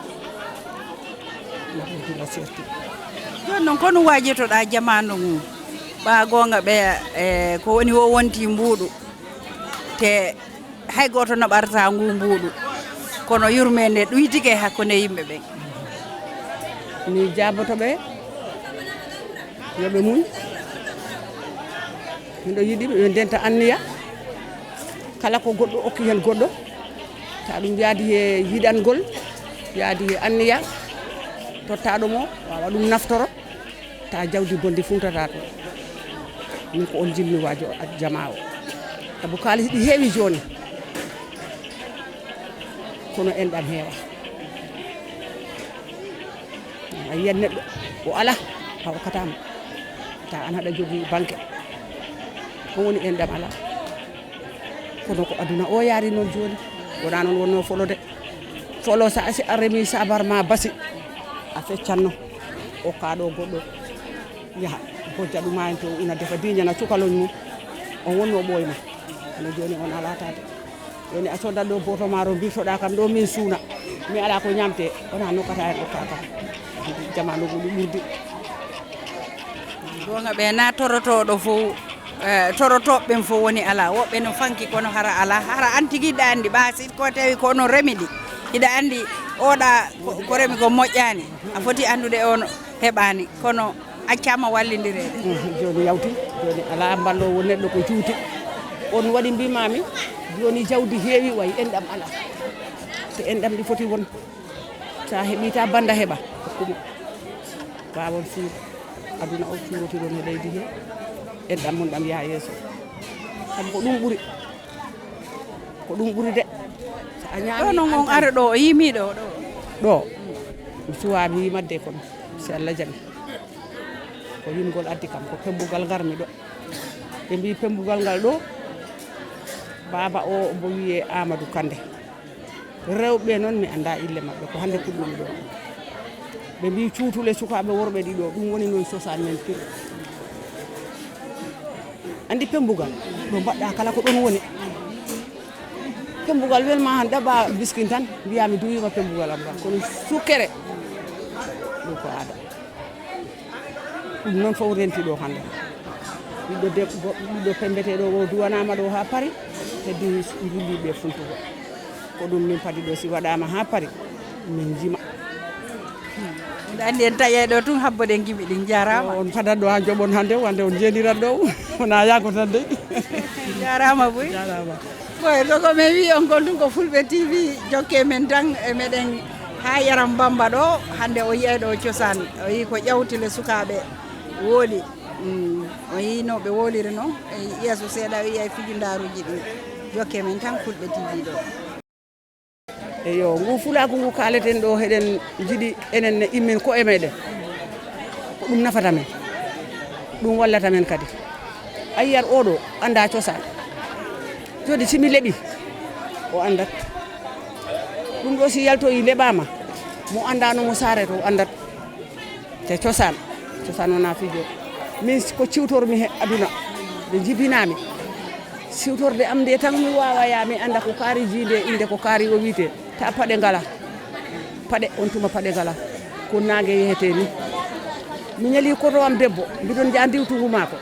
Naɓude no serti. Jooni noon, ko no waajitoɗaa jamaanu ngu? Ɓa goonga ɓe, e, ko woni o wonti mbuuɗu. Te hay gooto naɓarta ngu mbuuɗu. Kono yurmeende ɗuytike hakkunde yimɓe ɓen. Mi jaaboto ɓe, yo ɓe muñ. Miɗo yiɗi ɓe ndenta anniya. Kala ko goɗɗo okki heen goɗɗo, ta ɗum yaadi he yiɗangol, yaadi he anniya, tottaaɗo mo waawa ɗum naftoro, ta jawdi bonndi funtata toon. Min ko on njimmi waajo jama o. Sabu kaalis ɗi heewi jooni, kono enɗam heewa. A yiyat neɗɗo o alaa, a okkataama. Ta an haɗa jogii banke. Ko woni enɗam alaa? Kono ko aduna o yaari noon jooni. Wonaa noon wonnoo folo de. Folo, sa, si a remi sabar ma basi, a feccanno. Okkaa ɗo goɗɗo, yaha, bojja ɗuma en to, una defa diñana cukaloñ mum. On wonnoo ɓooyma. Kono jooni on alaa taade. Jooni a soodat ɗo booto maaro, mbirtoɗaa kam ɗo min suuna. Mi alaa ko ñamte, wonaa nokkata en okkaa kam. Jamaanu ngu ɗi ɓurdi. Goonga ɓe na torotooɗo fof, eh, torotooɓe ɓen fof woni alaa. Woɓɓe no fanki kono hara alaa. Hara an tigi hiɗa anndi ɓa si ko tawi ko ono remi ɗi. Hiɗa anndi oɗa ko, ko remi ko moƴƴaani. A foti anndude on heɓaani. Kono accaama wallindireede. Mhm, jooni yawti, jooni alaa mballoowo neɗɗo ko juuti. On waɗi mbimami, jooni jawdi heewi way enɗam alaa. So enɗam ɗi foti won, sa heɓi ta bannda heɓa, hokku mo. Waawon suuɗ, aduna o cuurotiron e leydi he, enɗam mum ɗam yaha yeeso. Sabu ko ɗum ɓuri, ko ɗum ɓuri de. So a ñaami ɗo no ngon an tan are ɗo, o yimi ɗo, ɗo. Ɗo, mi suwaa mi yimatde kono, si Allah jaɓi. Ko yimgol addi kam, ko pembugal ngarmi ɗo. Ɓe mbii pembugal ngal ɗo, baaba o mbo wiyee Amadou Kande. Rewɓe noon mi anndaa ille maɓɓe, ko hannde puɗɗoomi ɗo. Ɓe mbii cuutule sukaaɓe worɓe ɗiɗo, ɗum woni noon cosaan men pir. Anndi pembugal, ɗo mbaɗɗa kala ko ɗon woni. Pembugal welma han ɗaɓa biskin tan, mbiyaa mi duwiima pembugal am ngal. Kono sukkere, ɗum ko aada. Ɗum noon fof renti ɗo hannde. Ɓiɗɗo debbo, ɓiɗɗo pembeteeɗo o duwanaama ɗo haa Paris, heddi njulliiɓe funtugo. Ko ɗum min padi ɗo, si waɗaama haa Paris, min njima. Miɗa anndi en taƴay ɗo tun habboɗen gimi ɗin. Jaaraama. On padat ɗo haa joɓon hannde, wande on jeenirat ɗo, wona yaago tan de. Jaaraama buy. Jaaraama. Boy, ko ko min wi on kon tun ko Fulɓe T V, jokke men tan e meɗen haa Yaram Bamba ɗo. Hannde o yiyay ɗo cosaan, o yi ko ƴawtile sukaaɓe wooli. Mm, o yi no ɓe wooliri noon, e yeeso seeɗa o yiyay fijindaaruuji ɗin. Jokke men tan Fulɓe T V ɗo. Eyo, ngu fulaaku ngu kaaleten ɗo, heɗen njiɗi enen ne immin ko'e meɗen. Ko ɗum nafata men. Ɗum wallata men kadi. A yiyat oɗo annda cosaan. Jooni si mi leɓi, o anndat. Ɗum ɗo si yaltoyi leɓaama, mo anndaano mo saare to, o anndat. Te cosaan, cosaan wonaa fijo. Min ko ciwtormi he aduna, nde jibinaami. Siwtorde am nde tan mi waawaya, mi annda ko kaari ji nde, innde ko kaari o wiyetee. Ta paɗe ngala. Paɗe, on tuma paɗe ngala. Ko naange yehetee ni. Mi ñali koto am debbo, mbiɗon njaha ndiwtungu maako.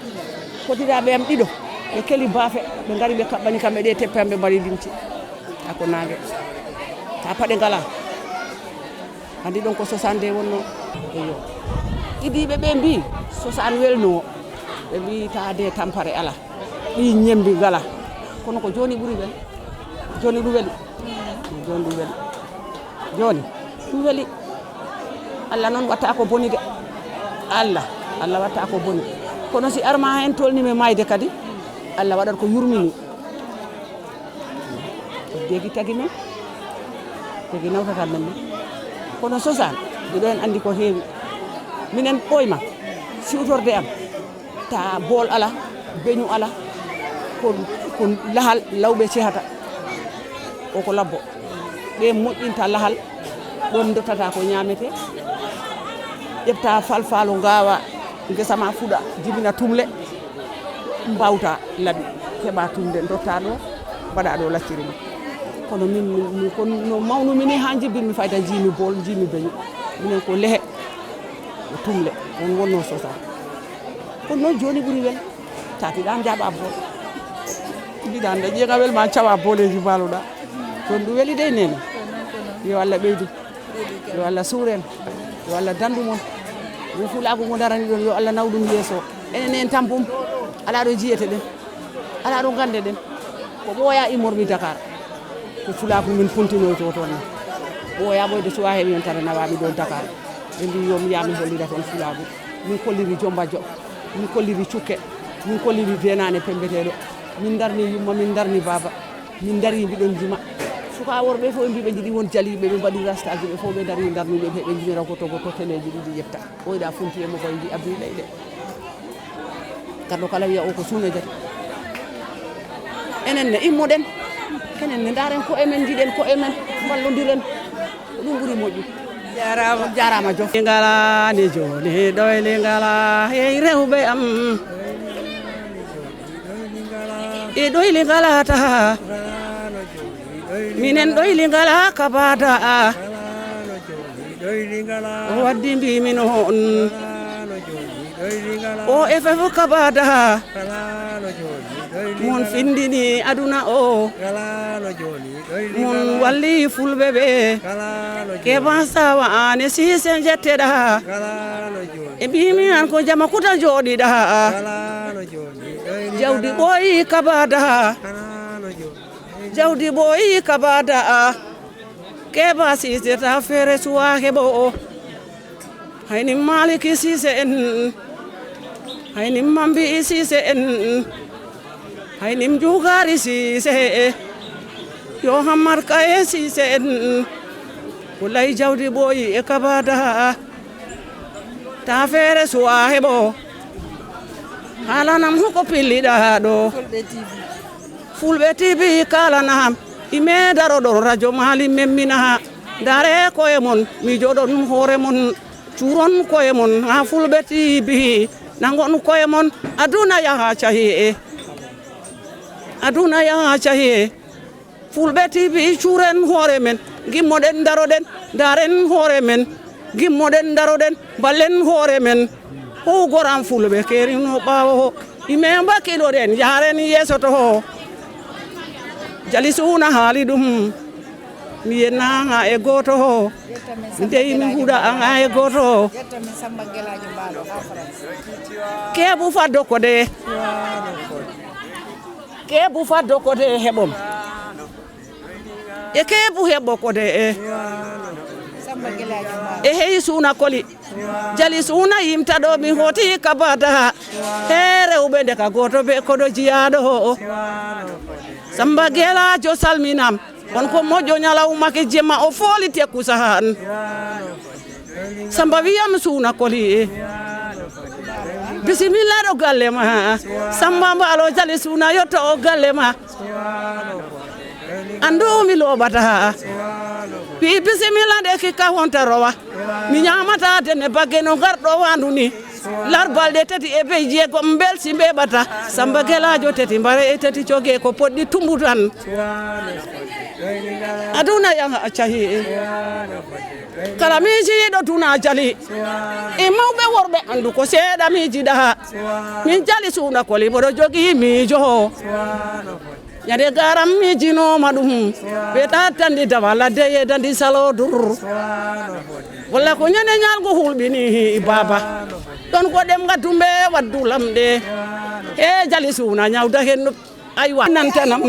Kotiraaɓe am ɗiɗo, ɓe keli baafe, ɓe ngari ɓe kaɓɓani kam e ɗe teppe am, ɓe mbari limti. Ta ko naange. Ta paɗe ngala. Anndi ɗon ko soixante-deux wonnoo. Eyo. Idiiɓe ɓe mbii, soixante welnoo. Ɓe mbii, taade tampere alaa. Ɗi ñemmbi ngalaa. Kono ko jooni ɓuri wel. Jooni ɗum weli. Jooni ɗum weli. Jooni ɗum weli. Allah noon watta ko boni de. Allah, Allah watta ko boni. Kono si arma en tolnima e mayde kadi, Allah waɗat ko yurmini. Deegi tagi men, deegi nawtata men ni. Kono sosan, miɗo en anndi ko heewi. Minen ɓooyma, siwtorde am, ta bool ala, beñu ala, ko, ko lahal lawɓe cehata. O ko labbo. Ɓe moƴƴinta lahal, ɗon dottata ko ñaamete, ƴefta falfalo, ngaawa ngesa ma fuɗa, jibina tumle, mbawta laɓi, keɓa tumde, dotta ɗo, mbaɗa ɗo lacciri ma. Kono min, min, min, ko no mawnumi ni, haa njibbinmi fayda, njiimi bool, njiimi beñu. Minen ko lehe, ko tumle, on wonno sosa. Kono noon jooni ɓuri wel. Tati ɗan jaɓa bool. Mbiɗa annda ƴeeŋawel ma cawa booleeji mbaaloɗa. Kono ɗum weli dey nene. Yo Allah ɓeydu. Yo Allah suur en. Yo Allah dandu mon. Yo fulaagu ngo darani ɗon, yo Allah naw ɗum yeeso. Enen en tampum. Alaa ɗo jiyete ɗen. Alaa ɗo gande ɗen. Ko ɓooya immormi Dakar. Ko fulaagu min puntinoyto toon. Ɓooya ɓoyde suwa heewi on tara nawami ɗo Dakar. Ɓe mbi yo mi yaa mi hollira toon fulaagu. Min kolliri Jombajo. Min kolliri Cukke. Min kolliri Deenaane Pembeteeɗo. Min darni yumma, min darni baaba. Min dari mbiɗon jima. Suka worɓe fof mbi ɓe jiɗi won jaliiɓe, ɓe mbaɗi rastaaji, ɓe fof ɓe dari darni ɓe, ɓe jimira ko togo to teleeji ɗiɗi ƴetta. Ɓooyɗa funti e mo koye mbi abbi leyɗe. Garɗo kala wiya o ko suuna jati. Enen ne immoɗen. Enen ne ndaaren koye men, njiɗen koye men, mballondiren. Ko ɗum ɓuri moƴƴu. Jaaraama. Jaaraama jof. Ngala ne jooni, ɗoyli ngala, hey rewɓe am. E ɗoyli ngala taha. Minen ɗoyli ngala kabada. O waddi mbimi noon. O e fefo kabada. Mon findini aduna o. Mon walli fulɓe ɓe. Keba sawa ane sise jetteɗa. E mbimi an ko jama kuta joɗiɗa. Jawdi ɓooyi kabada. Jawdi ɓooyi kabada. Keba sise ta fere suwa heɓo o. Hayni Maliki Siise en, hayni Mambi Siise en, hayni Jugaari Siise, yo Hammar Kaye Siise en, ko lay jawdi ɓooyi e kabada, ta feere suwa heɓo, haalanam hoko pilliɗa ɗo. Fulɓe T V. Fulɓe T V kaalanam, ime daroɗon rajo Mali memmina, dare koye mon, miijoɗon hoore mon. Cuuron koye mon haa Fulɓe T V, nangon koye mon, aduna yaha cahi e. Aduna yaha cahi e. Fulɓe T V, cuuren hoore men, gimmoɗen daroɗen, daren hoore men, gimmoɗen daroɗen, ballen hoore men. Ho goran Fulɓe kerino ɓaawo ho, ime mbakiloɗen, yaren yeeso to ho. Jali suuna haali ɗum. Mi yenna anga e gooto ho. Mi dey mi huɗa anga e gooto ho. Keebu faddo ko de. Keebu faddo ko de heɓom. E keebu heɓo ko de e. E hey suuna koli. Jali suuna yimta ɗo mi hooti kabada. He rewɓe nde ka gooto be koɗo jiyaaɗo o. Samba Gelaajo salminam. On ko moƴƴo ñalawma ke jemma o fooli tekku sahan. Samba wiyam suuna koli e. Bisimilla ɗo galle ma. Samba Mbaalo Jali suuna yotto o galle ma. Andu mi loɓata. Wi bisimilla de kikka honta rowa. Mi ñamata dene bagge no garɗo wandu ni. Lar balɗe tati e bey jeegom mbelsi mbeɓata. Samba Gelaajo tati mbare e tati coge ko poɗɗi tumbu tan. Aduna yaha cahi. Kala miijiɗo duna jali. E mawɓe worɓe andu ko seeɗa miijiɗa. Min jali suuna koli mboɗo jogi miijo. Ñande garam miijinooma ɗum. Ɓe tatandi dawa ladde yeedandi salo dur. Walla ko ñande ñalgo hulɓini baaba. Ɗon ko ɗem ngadduɓe waddu lamɗe. E jali suuna ñawda hen no. Aywa, nantanam.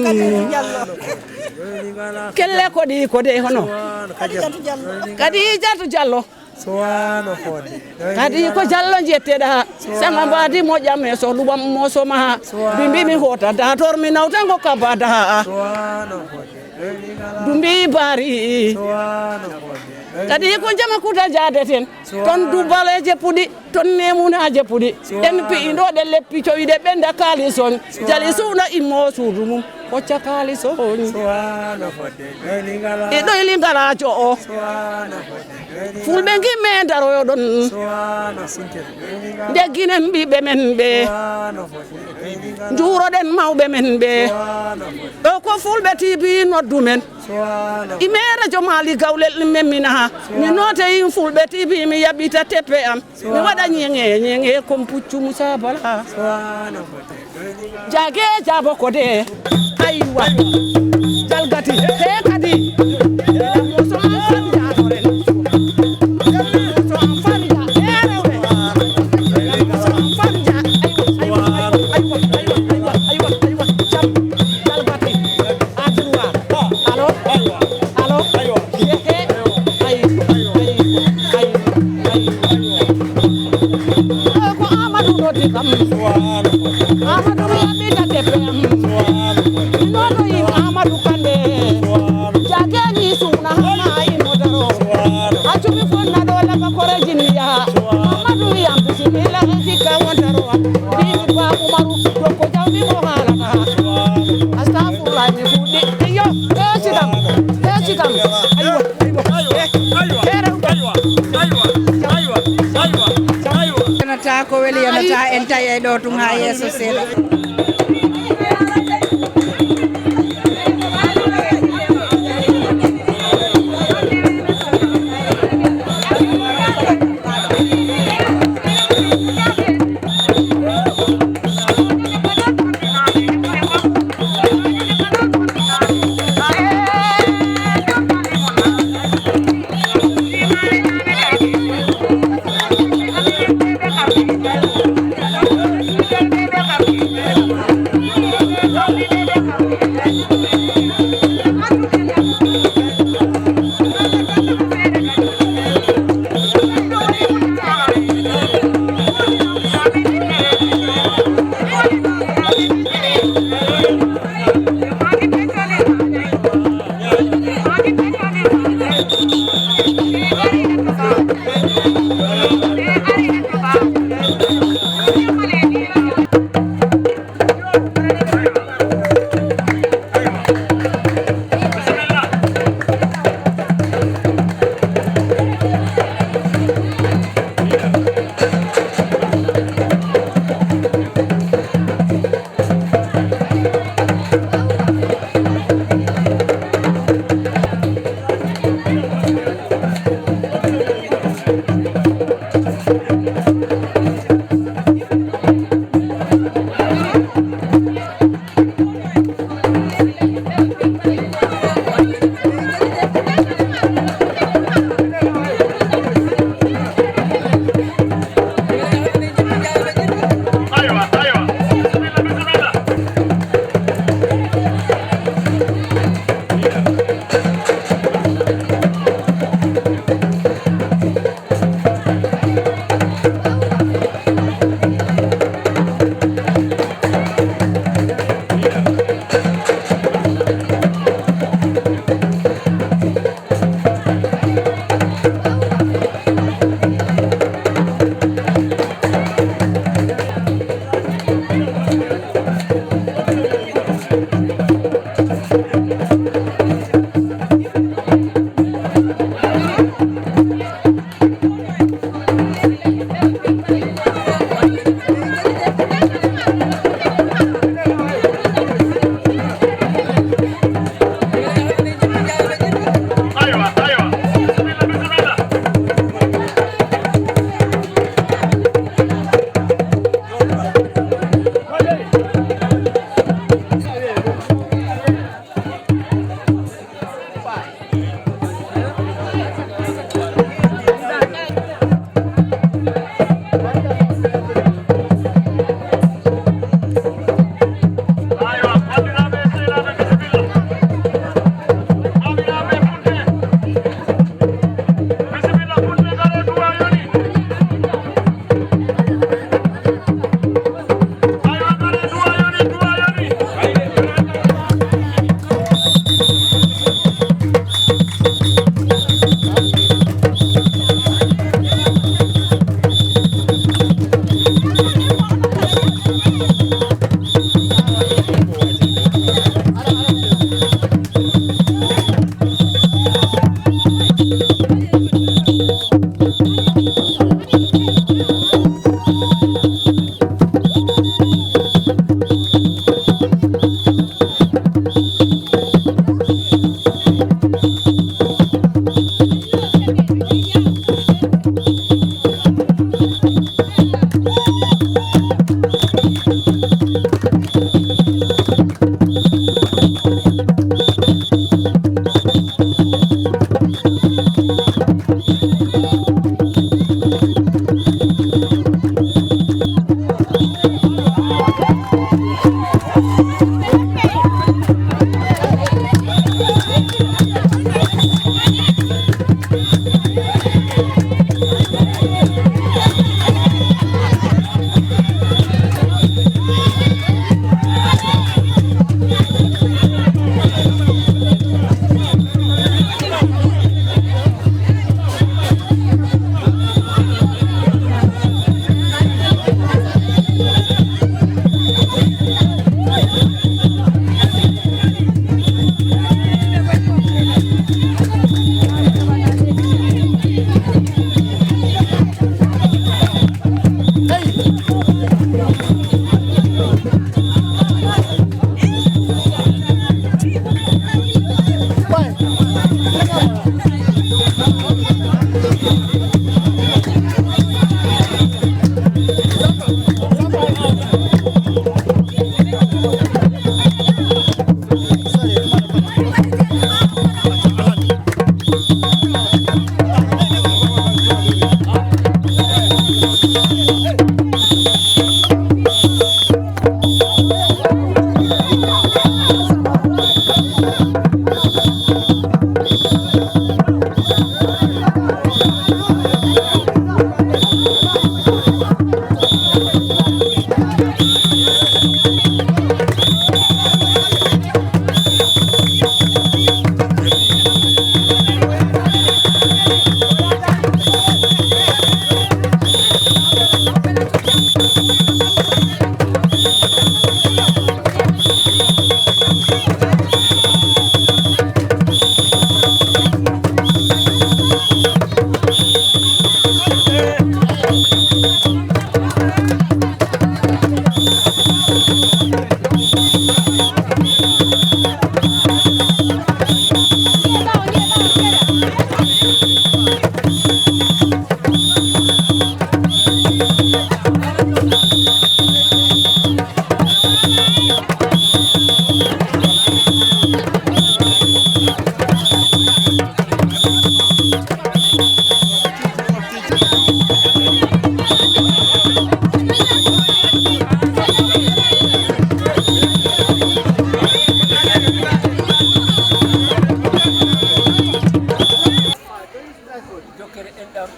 Kelle ko ɗi ko de hono. Kadijatu Jallo. Kadi ko Jallo njetteɗaa. Sanga mbaadi moƴƴam e so luɓam mo soma. Bimbi mi hota dator mi nawta ngo kabada. Dumbi bari. Kadi ko jama kuta jadeten. Ton dubaleje puɗi, ton nemunaje puɗi. Den pi'indo de leppi coyde ɓenda kalisoñ. Jali suuna immo suudu mum. Hocca kalisoñ. E ɗoyli ngalajo o. Fulɓe ngimme daroyoɗon. Ndegginen ɓiɓɓe men ɓe. Njuuroɗen mawɓe men ɓe. Ɗo ko Fulɓe T V noddu men. Imere jo Mali gawlel memmina. Mi note yin Fulɓe T V mi yaɓita teppe am. Mi waɗa ñeŋe ñeŋe comme puccu Moussa Bala. Jage jabo kode. Aywa. Jalgati. He kadi. Muso an fan jatoren. Muso an fan ja. He rewe. Muso an fan ja. Aywa, aywa, aywa. Jam. Jalgati. Adrua. Alo. Alo. Ehe. Ayi. Ayi. Ayi. Ayi. Ko Amadou noddi kam. Amadou mi yaɓɓita teppe am. Nono yin Amadou Kande. Jageni suna hana imo daro. Acumi fonna ɗo laga kore jinniya. Amadou yam bisimilla hikka wontaro. Bini ba Umaru. Doko jawmi mo halata. Astafurlah mi fuɗɗi. Iyo. Hesi kam. Hesi kam. Aywa. Aywa. Aywa. Aywa. Aywa. Aywa. Aywa. Aywa. Aywa. Aywa. Yonata ko weli yonata en tawi e ɗo tun ha yeeso seeɗa.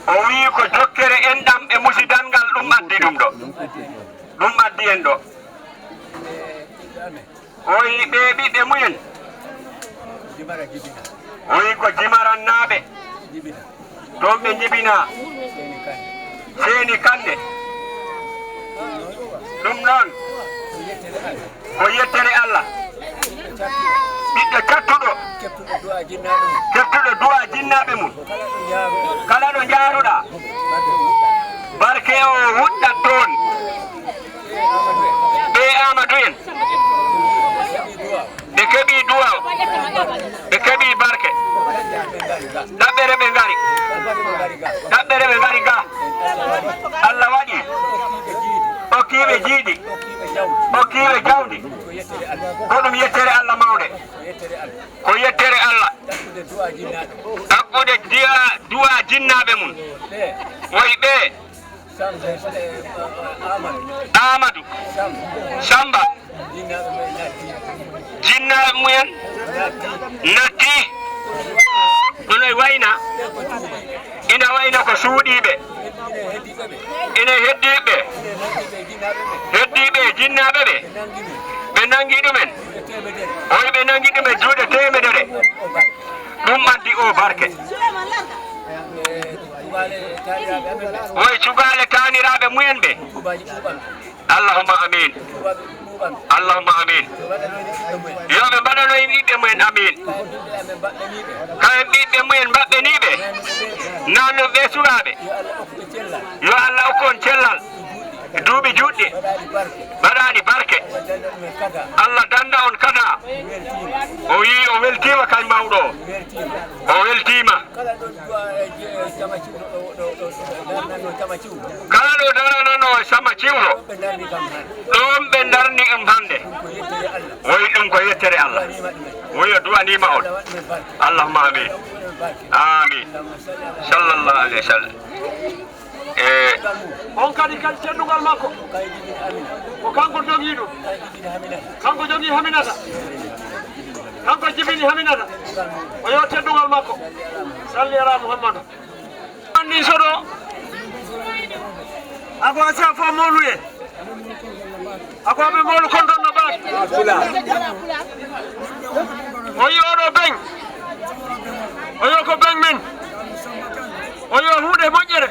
O wiyi ko jokkere enɗam e musidal ngal ɗum addi ɗum ɗo. Ɗum addi en ɗo. O wiyi ɓe ɓiɓɓe mumen. O wiyi ko Jimarannaaɓe. Toon ɓe njibinaa. Seeni Kannde. Ɗum noon ko yettere Allah. Ɓiɗɗo cattuɗo. Keftuɗo du'a jinnaaɓe mum. Kala ɗo njaaruɗaa. Barke o wuɗɗat toon. Ɓe Aamadu en. Ɓe keɓii duwaaw. Ɓe keɓii barke. Ɗaɓɓere ɓe ngari. Ɗaɓɓere ɓe ngari ga. Allah waɗi. Okkiiɓe jiidi. Okkiiɓe jawdi. Ko ɗum yettere Allah mawnde. Ko yettere Allah. Ɗaɓɓude du'a jinnaaɓe mum. Woy ɓe. Aamadu. Samba. Jinnaaɓe mumen natti. Ɗono e wayna. Ina wayna ko suuɗiiɓe. Ina heddiiɓe. Heddiiɓe e jinnaaɓe ɓe. Ɓe nanngi ɗumen. Oy ɓe nanngi ɗumen juuɗe teemedere. Ɗum addi o barke. Woy cukaale taaniraaɓe mumen ɓe. Allahumma amin. Allahumma amin. Yo ɓe mbaɗano e ɓiɓɓe mumen amin. Kayen ɓiɓɓe mumen mbaɓɓeniiɓe. Nanno ɓe sukaaɓe. Yo Allah okku on cellal. Duuɓi juɗɗi. Mbaɗaani barke. Allah danda on kada. O wiyi o weltiima kañ mawɗo o. O weltiima. Kala ɗo du'a, eh, je-, eh, jama ciwɗo ɗo, ɗo, ɗo, ɗo, ɗo, darnanno jama ciwɗo. Kala ɗo daranano e sama ciwɗo. Ɓe darni kam hannde. Ɗoon ɓe darni ɗum hannde. Ko yettere Allah. Woy ɗum ko yettere Allah. Du'aniima ɗumen. Woy o du'aniima on. Allah waɗ ɗumen barke. Allahumma amin. Waɗ ɗumen barke. Amin. Allahumma salli ala Sallallahu alayhi wa sallam. E on kadi kadi teddungal makko. Ko kanko jogii ɗum. Kanko jogii Haminata. Kanko jibini Haminata. O yo teddungal makko. Salli ala Muhammadu. Anndi soɗo. Ako a sa fo moluye. Ako aɓe molu konton no baat. O yi oɗo beŋ. O yo ko beŋ men. O yo huunde moƴƴere.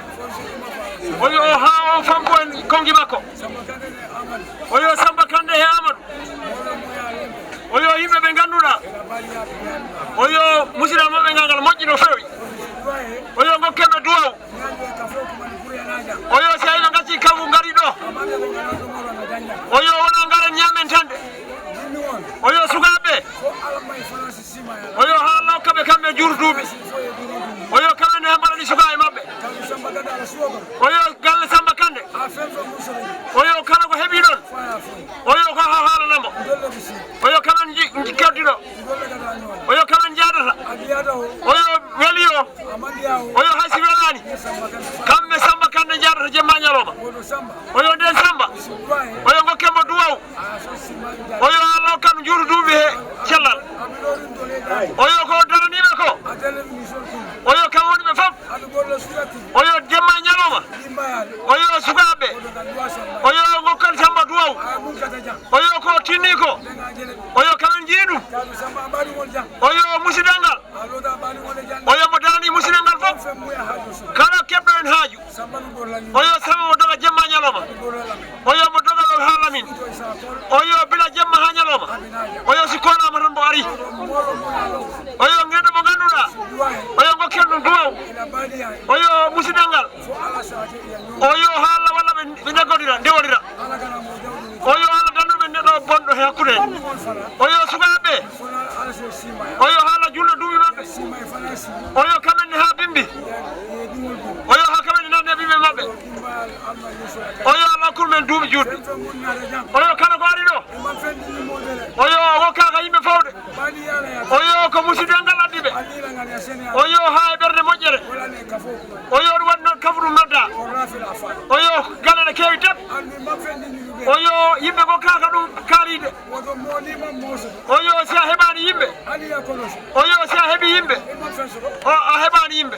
O yo o haa o fampo en kongi makko. O yo Samba Kande he Amadou. O yo yimɓe ɓe ngannduɗaa. O yo musidal maɓɓe ngal ngal moƴƴi no feewi. O yo ngokken ɓe duwaw. O yo si a ino ngacci kawu ngari ɗo. O yo wona ngaren ñaamen tan de. O yo sukaaɓe. O yo haa lokka ɓe kamɓe jurduɓe. O yo kamɓe ne mbaɗani sukaaɓe maɓɓe. O yo galle Samba Kande. O yo kala ko heɓi ɗon. O yo ko haa haalanamo. O yo kamɓe ji-, ji-, keddiɗo. O yo kamɓe jaadata. O yo weli o. O yo hay si welaani. Kamɓe Samba Kande jaadata jemma ñalawma. O yo nden Samba. O yo ngokken mo duwaw. O yo Allah hokkan jurduɓe he cellal. O yo ko daraniɓe ko. O yo kam woni ɓe fof. O yo jemma e ñalawma. O yo sukaaɓe. O yo ngokkan Samba duwaw. O yo ko tinni ko. O yo kam en jiiɗum. O yo musidal ngal. O yo mo darani musidal ngal fof. Kala keɓɗo en haaju. O yo Samba mo doga jemma ñalawma. O yo mo doga ɗon haa lamin. O yo bila jemma haa ñalawma. O yo si konaama tan mbo ari. O yo ngenɗo mo ngannduɗaa. O yo ngokken ɗum duwaw. O yo musidal ngal. O yo haa Allah walla ɓe, ɓe njaggodira, ndewodira. O yo Allah dandu ɓe neɗɗo bonɗo he hakkunde. O yo O yo haala julno duuɓi maɓɓe. O yo kamɓe ne haa bimbi. O yo haa kamɓe ne nanne ɓiɓɓe maɓɓe. O yo Allah hokku men duuɓi juutɗi. O yo kala ko ari ɗo. O yo o wokkaaka yimɓe fawde. O yo ko musidal ngal addi ɓe. O yo haa e ɓernde moƴƴere. O yo ɗum waɗi noon kafu ɗum nodda. O yo galle ne keewi tan. O yo yimɓe ko kaaka ɗum kaaliide. O yo si a heɓaani yimɓe. O yo si a heɓi yimɓe. O a heɓaani yimɓe.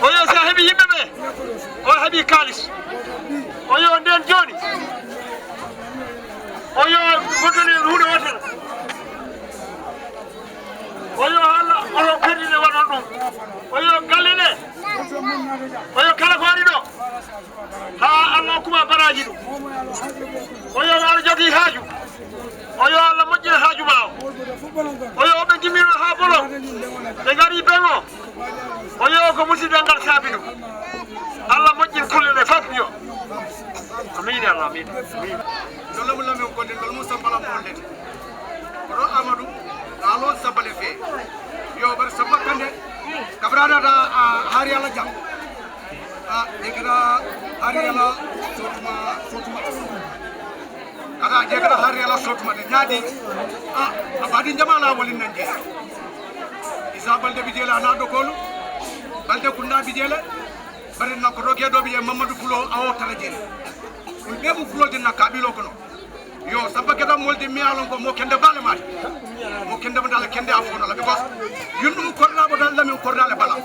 O yo si a heɓi yimɓe ɓe. O heɓi kaalis. O yo ndeen jooni. O yo goddani en huunde wootere. O yo Allah o yo perdine waɗan ɗum. O yo galle ɗe. O yo kala ko ari ɗo. Haa Allah hokkuma baraaji ɗum. O yo Allah jogii haaju. O yo Allah moƴƴina haaju ma o. O yo ɓe gimmino haa bolon. Ɓe ngari ben o. O yo ko musidal ngal saabi ɗum. Allah moƴƴin kulle ɗe fof yo. Amiin ya Allah, amiin. Amiin. Dole mu lamin ko den dole mu sambala mo den. Kono Amadou, alo sabale fe. Yo bar sabba kande. Kabrada da a hari ala jam. A jekra hari ala sotuma sotuma. Kada jekra hari ala sotuma de nyadi. A abadi jamala walin nanje. Isa balde bijela na dokolu. Balde kunna bijele. Bari na ko roge do biye Mamadou Fulo awo tara jele. Kun be mu Fulo dinna kabilo kono. Yo, sabba keda molde mi alon ko mo kende bale mati. Mo kende mo dala kende a fono la because yundum korda bo dala min korda le bala.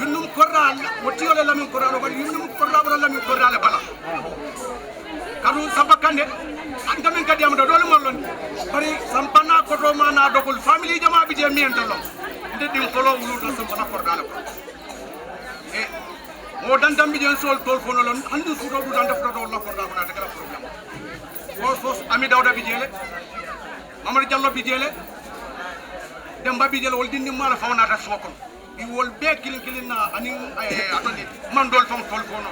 Yundum korda mo tiyo le lamin korda lo yundum korda bo dala min korda le bala. Kadu sabba kande an gamin kadi amdo dole mollon. Bari sampana ko do mana dokul family jama bi je mi en dolo. Nde din kolo wulu sampana korda le. E mo dandan mi jen sol tol fono lon andu sudo du danda foto la korda ko na te kala problème. Fos fos ami Dawda Bijele, Mamadou Diallo Bijele, Demba Bijele wol dindi mala fawnata sokon. Ɗi wol be kilin kilin na anin atoni mandol fon tol fono.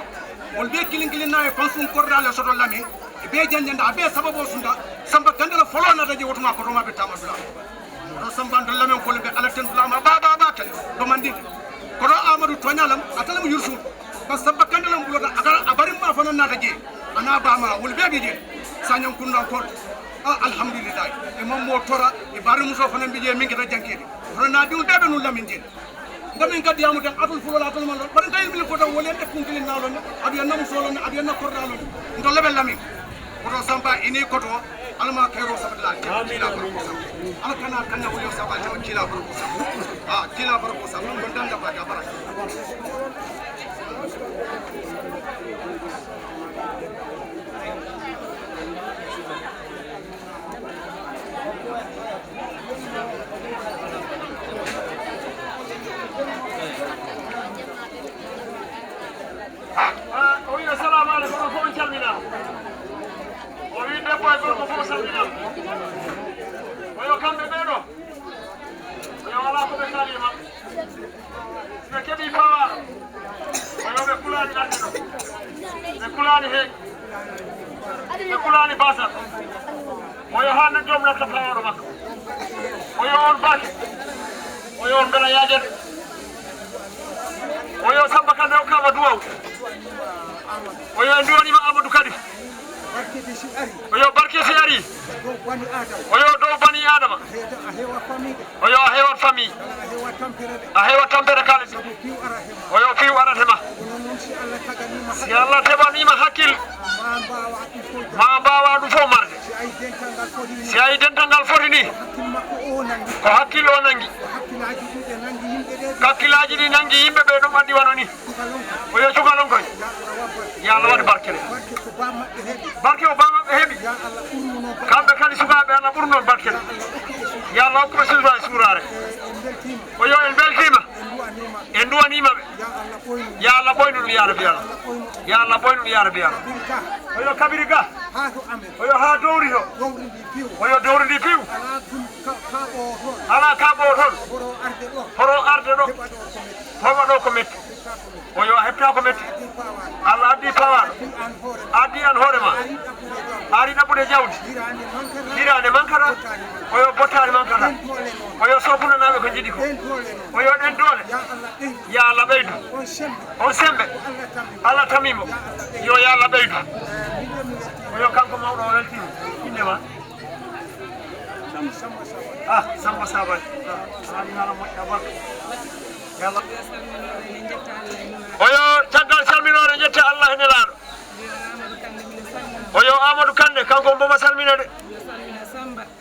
Wol be kilin kilin na e fansun korda le soto lami. E be janjanda a be sababo sunda samba kandala folo na daje wotuma ko roma be tamadula. Ɗo samba ndo lamen kolo ɓe ala ten lama ba ba ba kala ɗo mandinde. Kono Amadou toñalam atalam yursu ba sabba kandalam bulota agara abarim ma fana nata je. Ana ba ma wol be bije. Sanyan kunna ko. A alhamdulillah. E mam mo tora e bari muso fana bije min kata jankede. Kono na diul bebe nun lamin je. Ndamin kadi amu tan atul fulo la tan malon bari kay min ko tan wol en de kunkilin nalon. Adu en namu solon adu en korda lon. Ndo lebe lamin. Koto sampa ini koto alama kayro sabata la kila barko sam. Ala kana kana wuli sabata kila barko sam. Ah kila barko sam. Mun danda ba da baraka. Ah, o wi'i, "Assalamu aleykum, on fof on calminaama." O wi'i, "Debbo e gorko fof on calminaama." O yo kamɓe ɓee ɗoo, o yo alaa ko ɓe kaali e maɓɓe. Si ɓe keɓii pawaara, o yo ɓe kulaani arde ɗoo. Ɓe kulaani heen. Ɓe kulaani baasal. O yo haa no joom natta fawooɗo makko. O yo on baake. O yo on mbela yaajata. O yo Samba Kande hokkaama duwaw. O yo en duwaniima Amadou kadi. O yo barke si ari. O yo dow bani Adama. O yo a heewat famille. A heewa tampere kala. O yo piiw arat he ma. Si Allah teɓaniima hakkil, ma mbaawa ɗum fof marde. Si ayi dental ngal foti ni, ko hakkil o nangi. Hakkillaaji ɗi nangi yimɓe ɓe ɗum addi wano ni. O yo cukalon koy. Yo Allah waɗ barkere. Barke ko baa maɓɓe heɓi. Kamɓe kadi sukaaɓe Allah ɓurno barkere. Yo Allah hokku ɓe suusa e suuraare. O yo en mbeltiima. En duwaniima ɓe. Yo Allah ɓoynu ɗum yaa Rabbi Allah. Yo Allah ɓoynu ɗum yaa Rabbi Allah. O yo kabiri ga. O yo haa dowri to. O yo dowri ndi piw. Alaa kaɓo toon. Horo arde ɗo. Hoɓa ɗo ko metti. O yo a heɓta ko metti. Allah addi pawaano. Addi an hoore ma. Ari ɗaɓɓude jawdi. Hiraande mankata. O yo bottaani Oyo ɗen doole. Ya Allah ɓeydu. On sembe. Allah tamimo. Yo ya Allah ɓeydu. Oyo kanko mawɗo o weltini. Inde ma? Ah, Samba Sabali. Ah, haali haala moƴƴa barka. Ya Allah. Oyo caggal salminoore jetta Allah e Nelaaɗo. Oyo Amadou Kande kanko mbomo salmina de.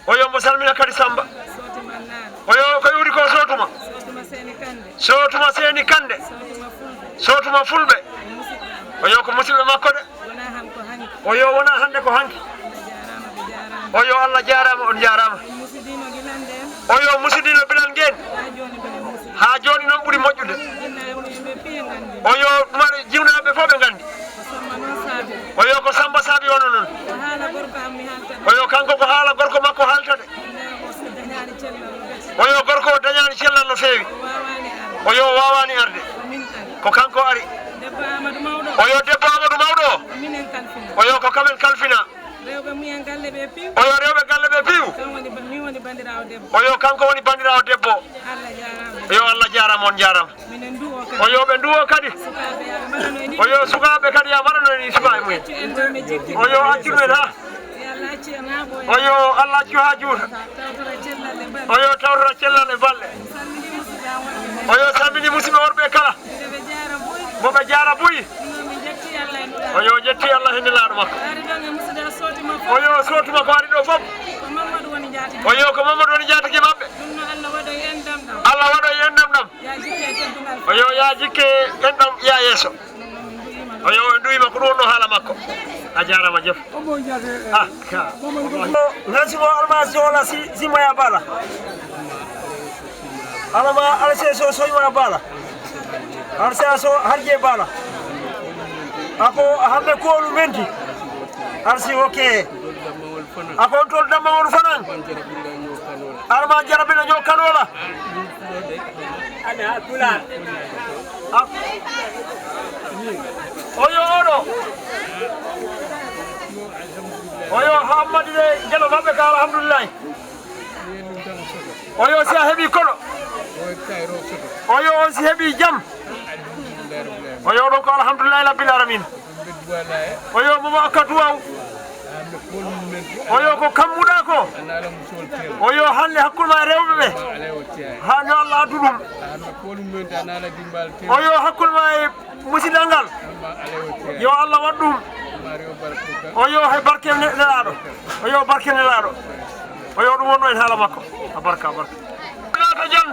Oyo mbo salmina kadi Samba. Oyo ko iwri ko Sotuma. Sotuma Seni Kande. Sotuma Fulbe. Oyo ko musidɓe makko de. Oyo wona hannde ko hanki. Oyo Allah jaaraama on jaaraama. Oyo musidino bilan ngeen. Haa jooni noon ɓuri moƴƴude. Oyo ɗumaɗo jiwnaaɓe fof ɓe nganndi. Oyo ko Samba saabi wano noon. Oyo kanko ko haala gorko makko haalta de. Oyo gorko o dañaani cellal no feewi. Oyo waawaani arde. Ko kanko ari. Oyo debbo Amadou Mawɗo o. Oyo ko kamen kalfina. Oyo rewɓe galle ɓe piiw. Oyo kanko woni banndiraawo debbo. Yo Allah jaaraama on jaaraama. Oyo ɓe nduwo kadi. Oyo sukaaɓe kadi ya mbaɗano ni sukaaɓe mumen. Oyo accu men ha. Oyo Allah accu ha juuta. Oyo tawtora cellal e balle. Oyo salmini musidɓe worɓe kala. Mo ɓe jaara buy. Oyo jetti Allah e Nelaaɗo makko. Oyo sootu makko ari ɗo fof. Oyo ko Mamadou woni jaatigi maɓɓe. Allah waɗo e enɗam ɗam. Oyo ya jikke enɗam ya yeeso. Oyo en duwima ko ɗum wonno haala makko. A jaarama jef. Ah, ka. Merci mo alma si wala si si maya bala. Alama alse so soyma bala. Alse so harje bala. Ako hambe ko lu menti. Alsi oke. Ako on tol damma wonu fanan. Alama jarabina ñoo kanola. Oyo oɗo. Oyo hammadi de jalo maɓɓe ka alhamdulillahi. Oyo si a heɓi koɗo. Oyo on si heɓi jam. Oyo ɗon ko alhamdulillahi rabbil alamin. Oyo momo akka duwaw. Oyo ko kammuɗa ko. Oyo halle hakkunde ma e rewɓe ɓe. Ha yo Allah addu ɗum. Oyo hakkunde ma e musidal ngal. Yo Allah waɗ ɗum. Oyo he barke ne- nelaaɗo. Oyo barke nelaaɗo. Oyo ɗum wonno en haala makko. A barka a barka. Naata jan.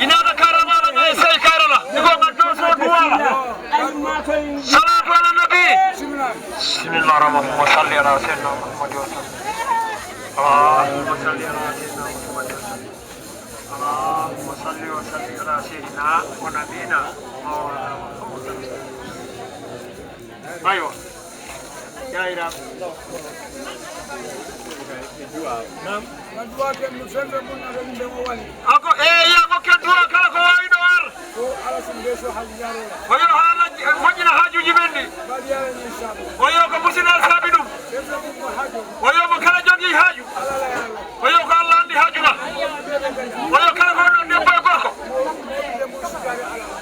Inaata karamaala ɓe sey karala. Igo ngal doso duwala. Salatu ala nabi. Bismillah rahman. Allahumma salli ala sayyidina Muhammad wa sallim. Allahumma salli ala sayyidina Muhammad wa sallim. Allahumma salli wa sallim ala sayyidina wa nabiyina Mawlana Muhammad. Aywa. Yayra. Ako e ya ko ke duwa kala ko wawi ɗo ar. Oyo ha Allah moƴƴina hajuji men ɗi. Oyo ko musidal saabi ɗum. Oyo mo kala jogi haju. Oyo ko Allah andi haju ma. Oyo kala ko ɗon debbo e gorko.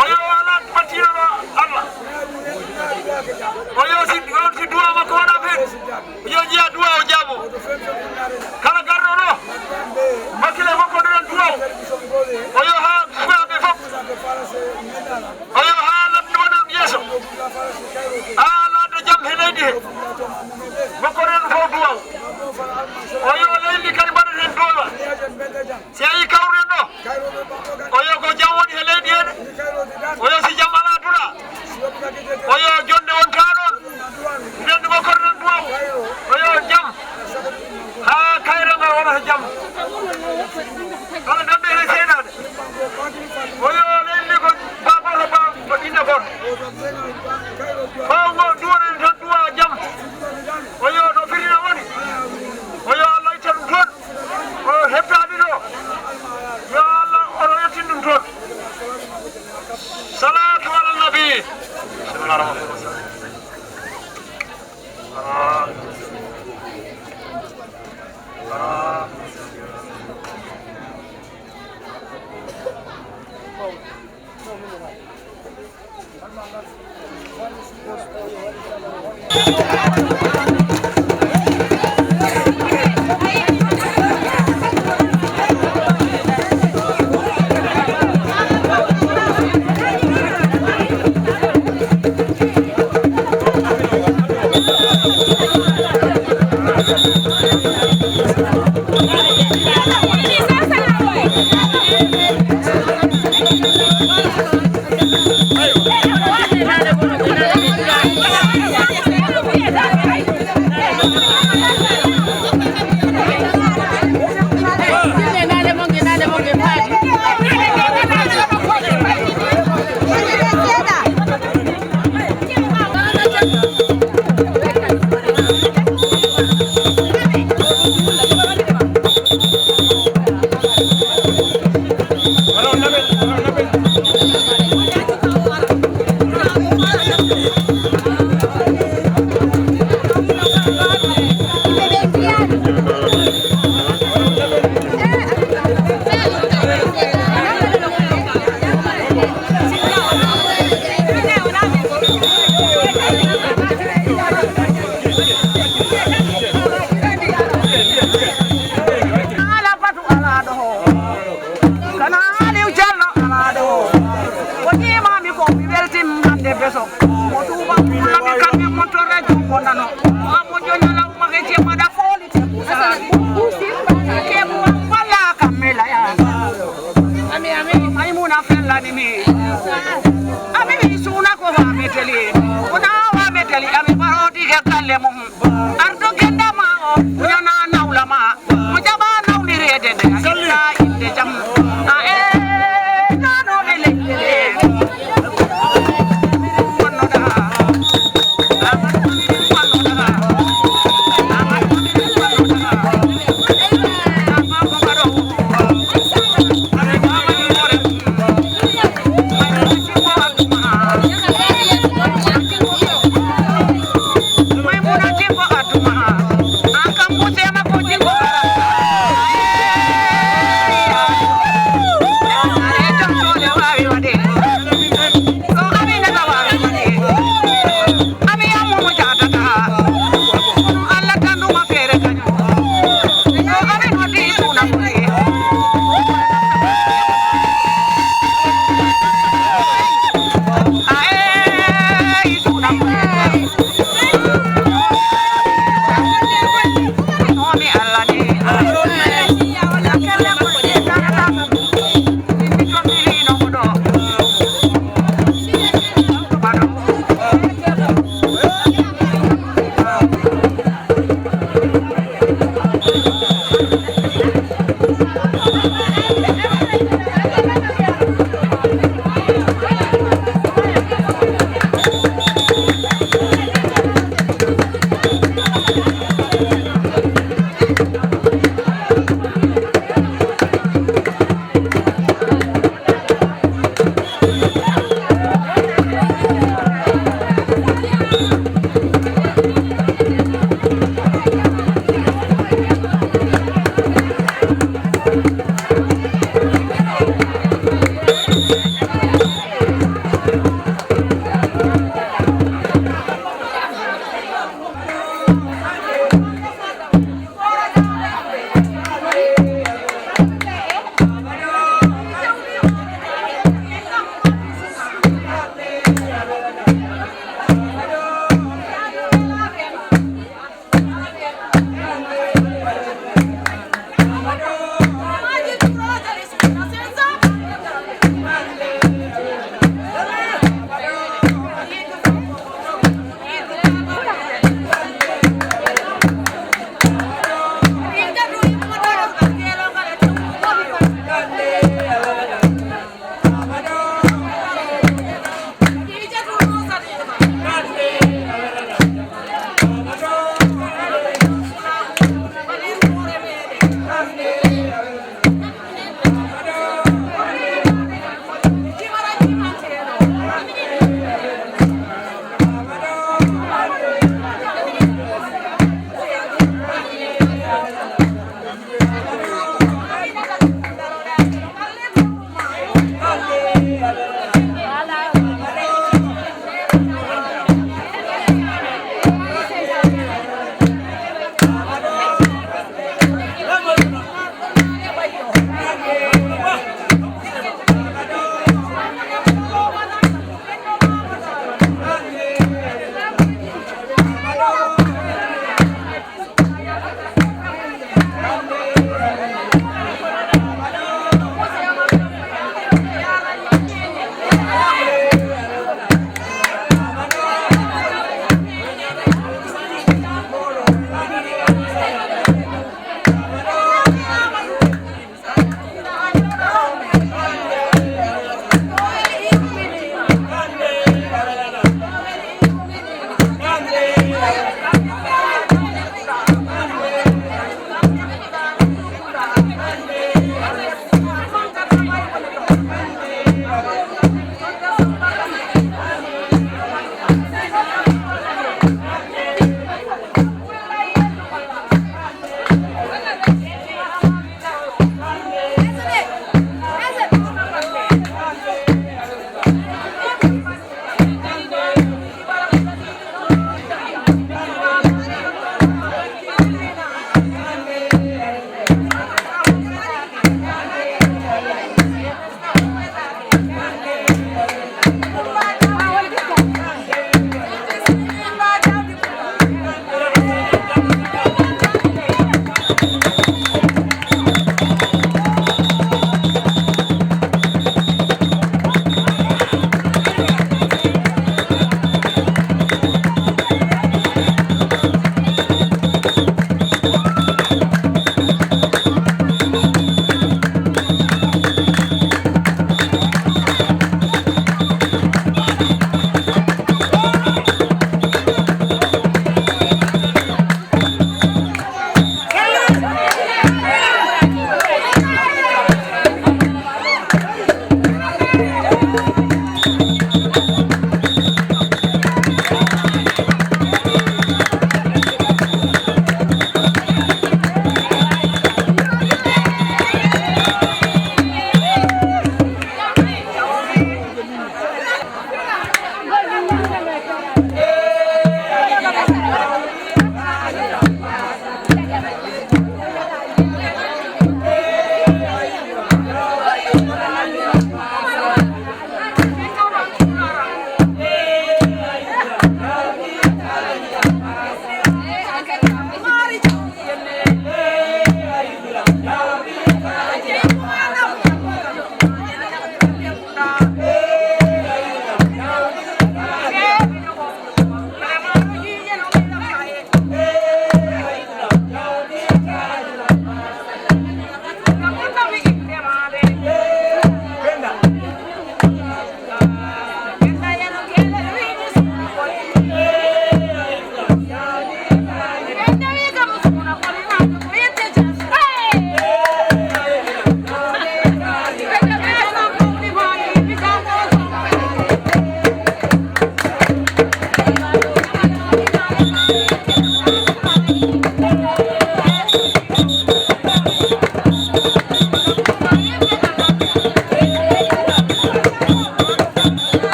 Oyo ala battiɗo ɗo Allah. Oyo si on si duwa makko waɗa fen. Yo jeya duwa o jaabo. Kala garɗo ɗo. Bakkile makko ɗon duwa. Oyo ha sukaɓe fof. Oyo ha lamɗo waɗa yeeso. Ha laata jam he leydi he. Makko ɗon fof duwa. Oyo leydi kadi mbaɗaten duwa. Si a yii kawruɗen ɗo, oyo ko jam woni he leydi he de. Oyo si jam alaa dura. Oyo jonde wontaa ɗon. Nden ɗum o korɗen duwaw. Oyo jam. Haa kayra ngal wonata jam. Kala dambe ene seeɗaade. Oyo leydi ko ba goto ba ko inde goto. Ɓaawo ngo duwoɗen tan duwa jam. Oyo ɗo fitina woni. Oyo Allah itta ɗum toon. O heɓtaani ɗo. Yo Allah oto yettin ɗum toon. Salatu ala nabi. Bismillah rahman rahim.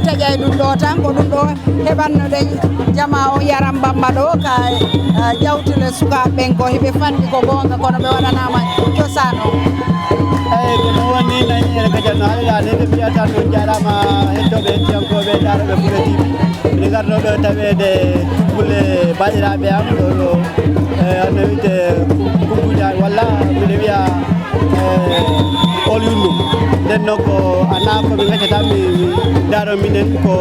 Taƴay ɗum ɗo tan, ko ɗum ɗo heɓannoɗen jama on yaran bamba ɗo ka, eh, jawtule sukaaɓe ɓen, ko heɓe fanɗi ko goonga, kono ɓe waɗanaama cosaan on. Eyi, ko ɗum woni nan ene ka janno, haɗa ne ɓe mbiyata noon jaaraama hettooɓe, hettiyankooɓe, daarooɓe Fulɓe T V. Miɗo garno ɗo taweede Fulɓe baaɗiraaɓe am ɗo, ɗo, eh, no wiyte Kumpuƴa walla miɗo wiya, eh, Olyunndu. Nden noon ko ana ko min ngaccata mi daaro minen ko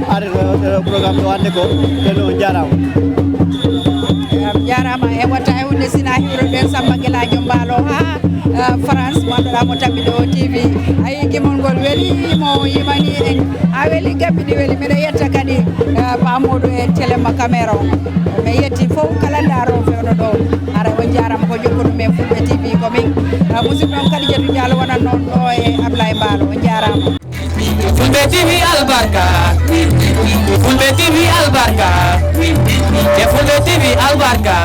arde ɗo programme ɗo hannde ko. Nden noon jaaraama. Jaaraama e watta e hunde sina hiwre ɓen Samba Gelaajo Mbaalo ha, eh, France, mo annduɗaa mo taɓɓi ɗo T V. A yii gimol ngol weli mo yimani en. A weli, gabbiɗi weli. Miɗo yetta kadi, eh, Ba Modou e Telema Caméra on. Mi yetti fof kala ndaaroo fewndo ɗo. Hara on jaaraama ko jokkuɗo men Fulɓe T V ko min. Eh, musidɗo on Kadijatou Diallo wonan noon ɗo e Ablaye Mbaalo. On jaaraama. Fulɓe T V albarka. Fulɓe T V albarka. E Fulɓe T V albarka.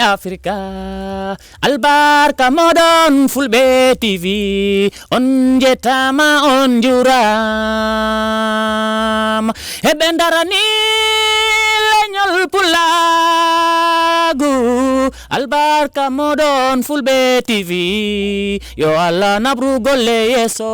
Afrika. Albarka moɗon Fulɓe T V, on njettama, on njuram. Heɓe ndarani leñol Pulaagu, albarka moɗon Fulɓe T V, yo Allah nabru golle yeeso.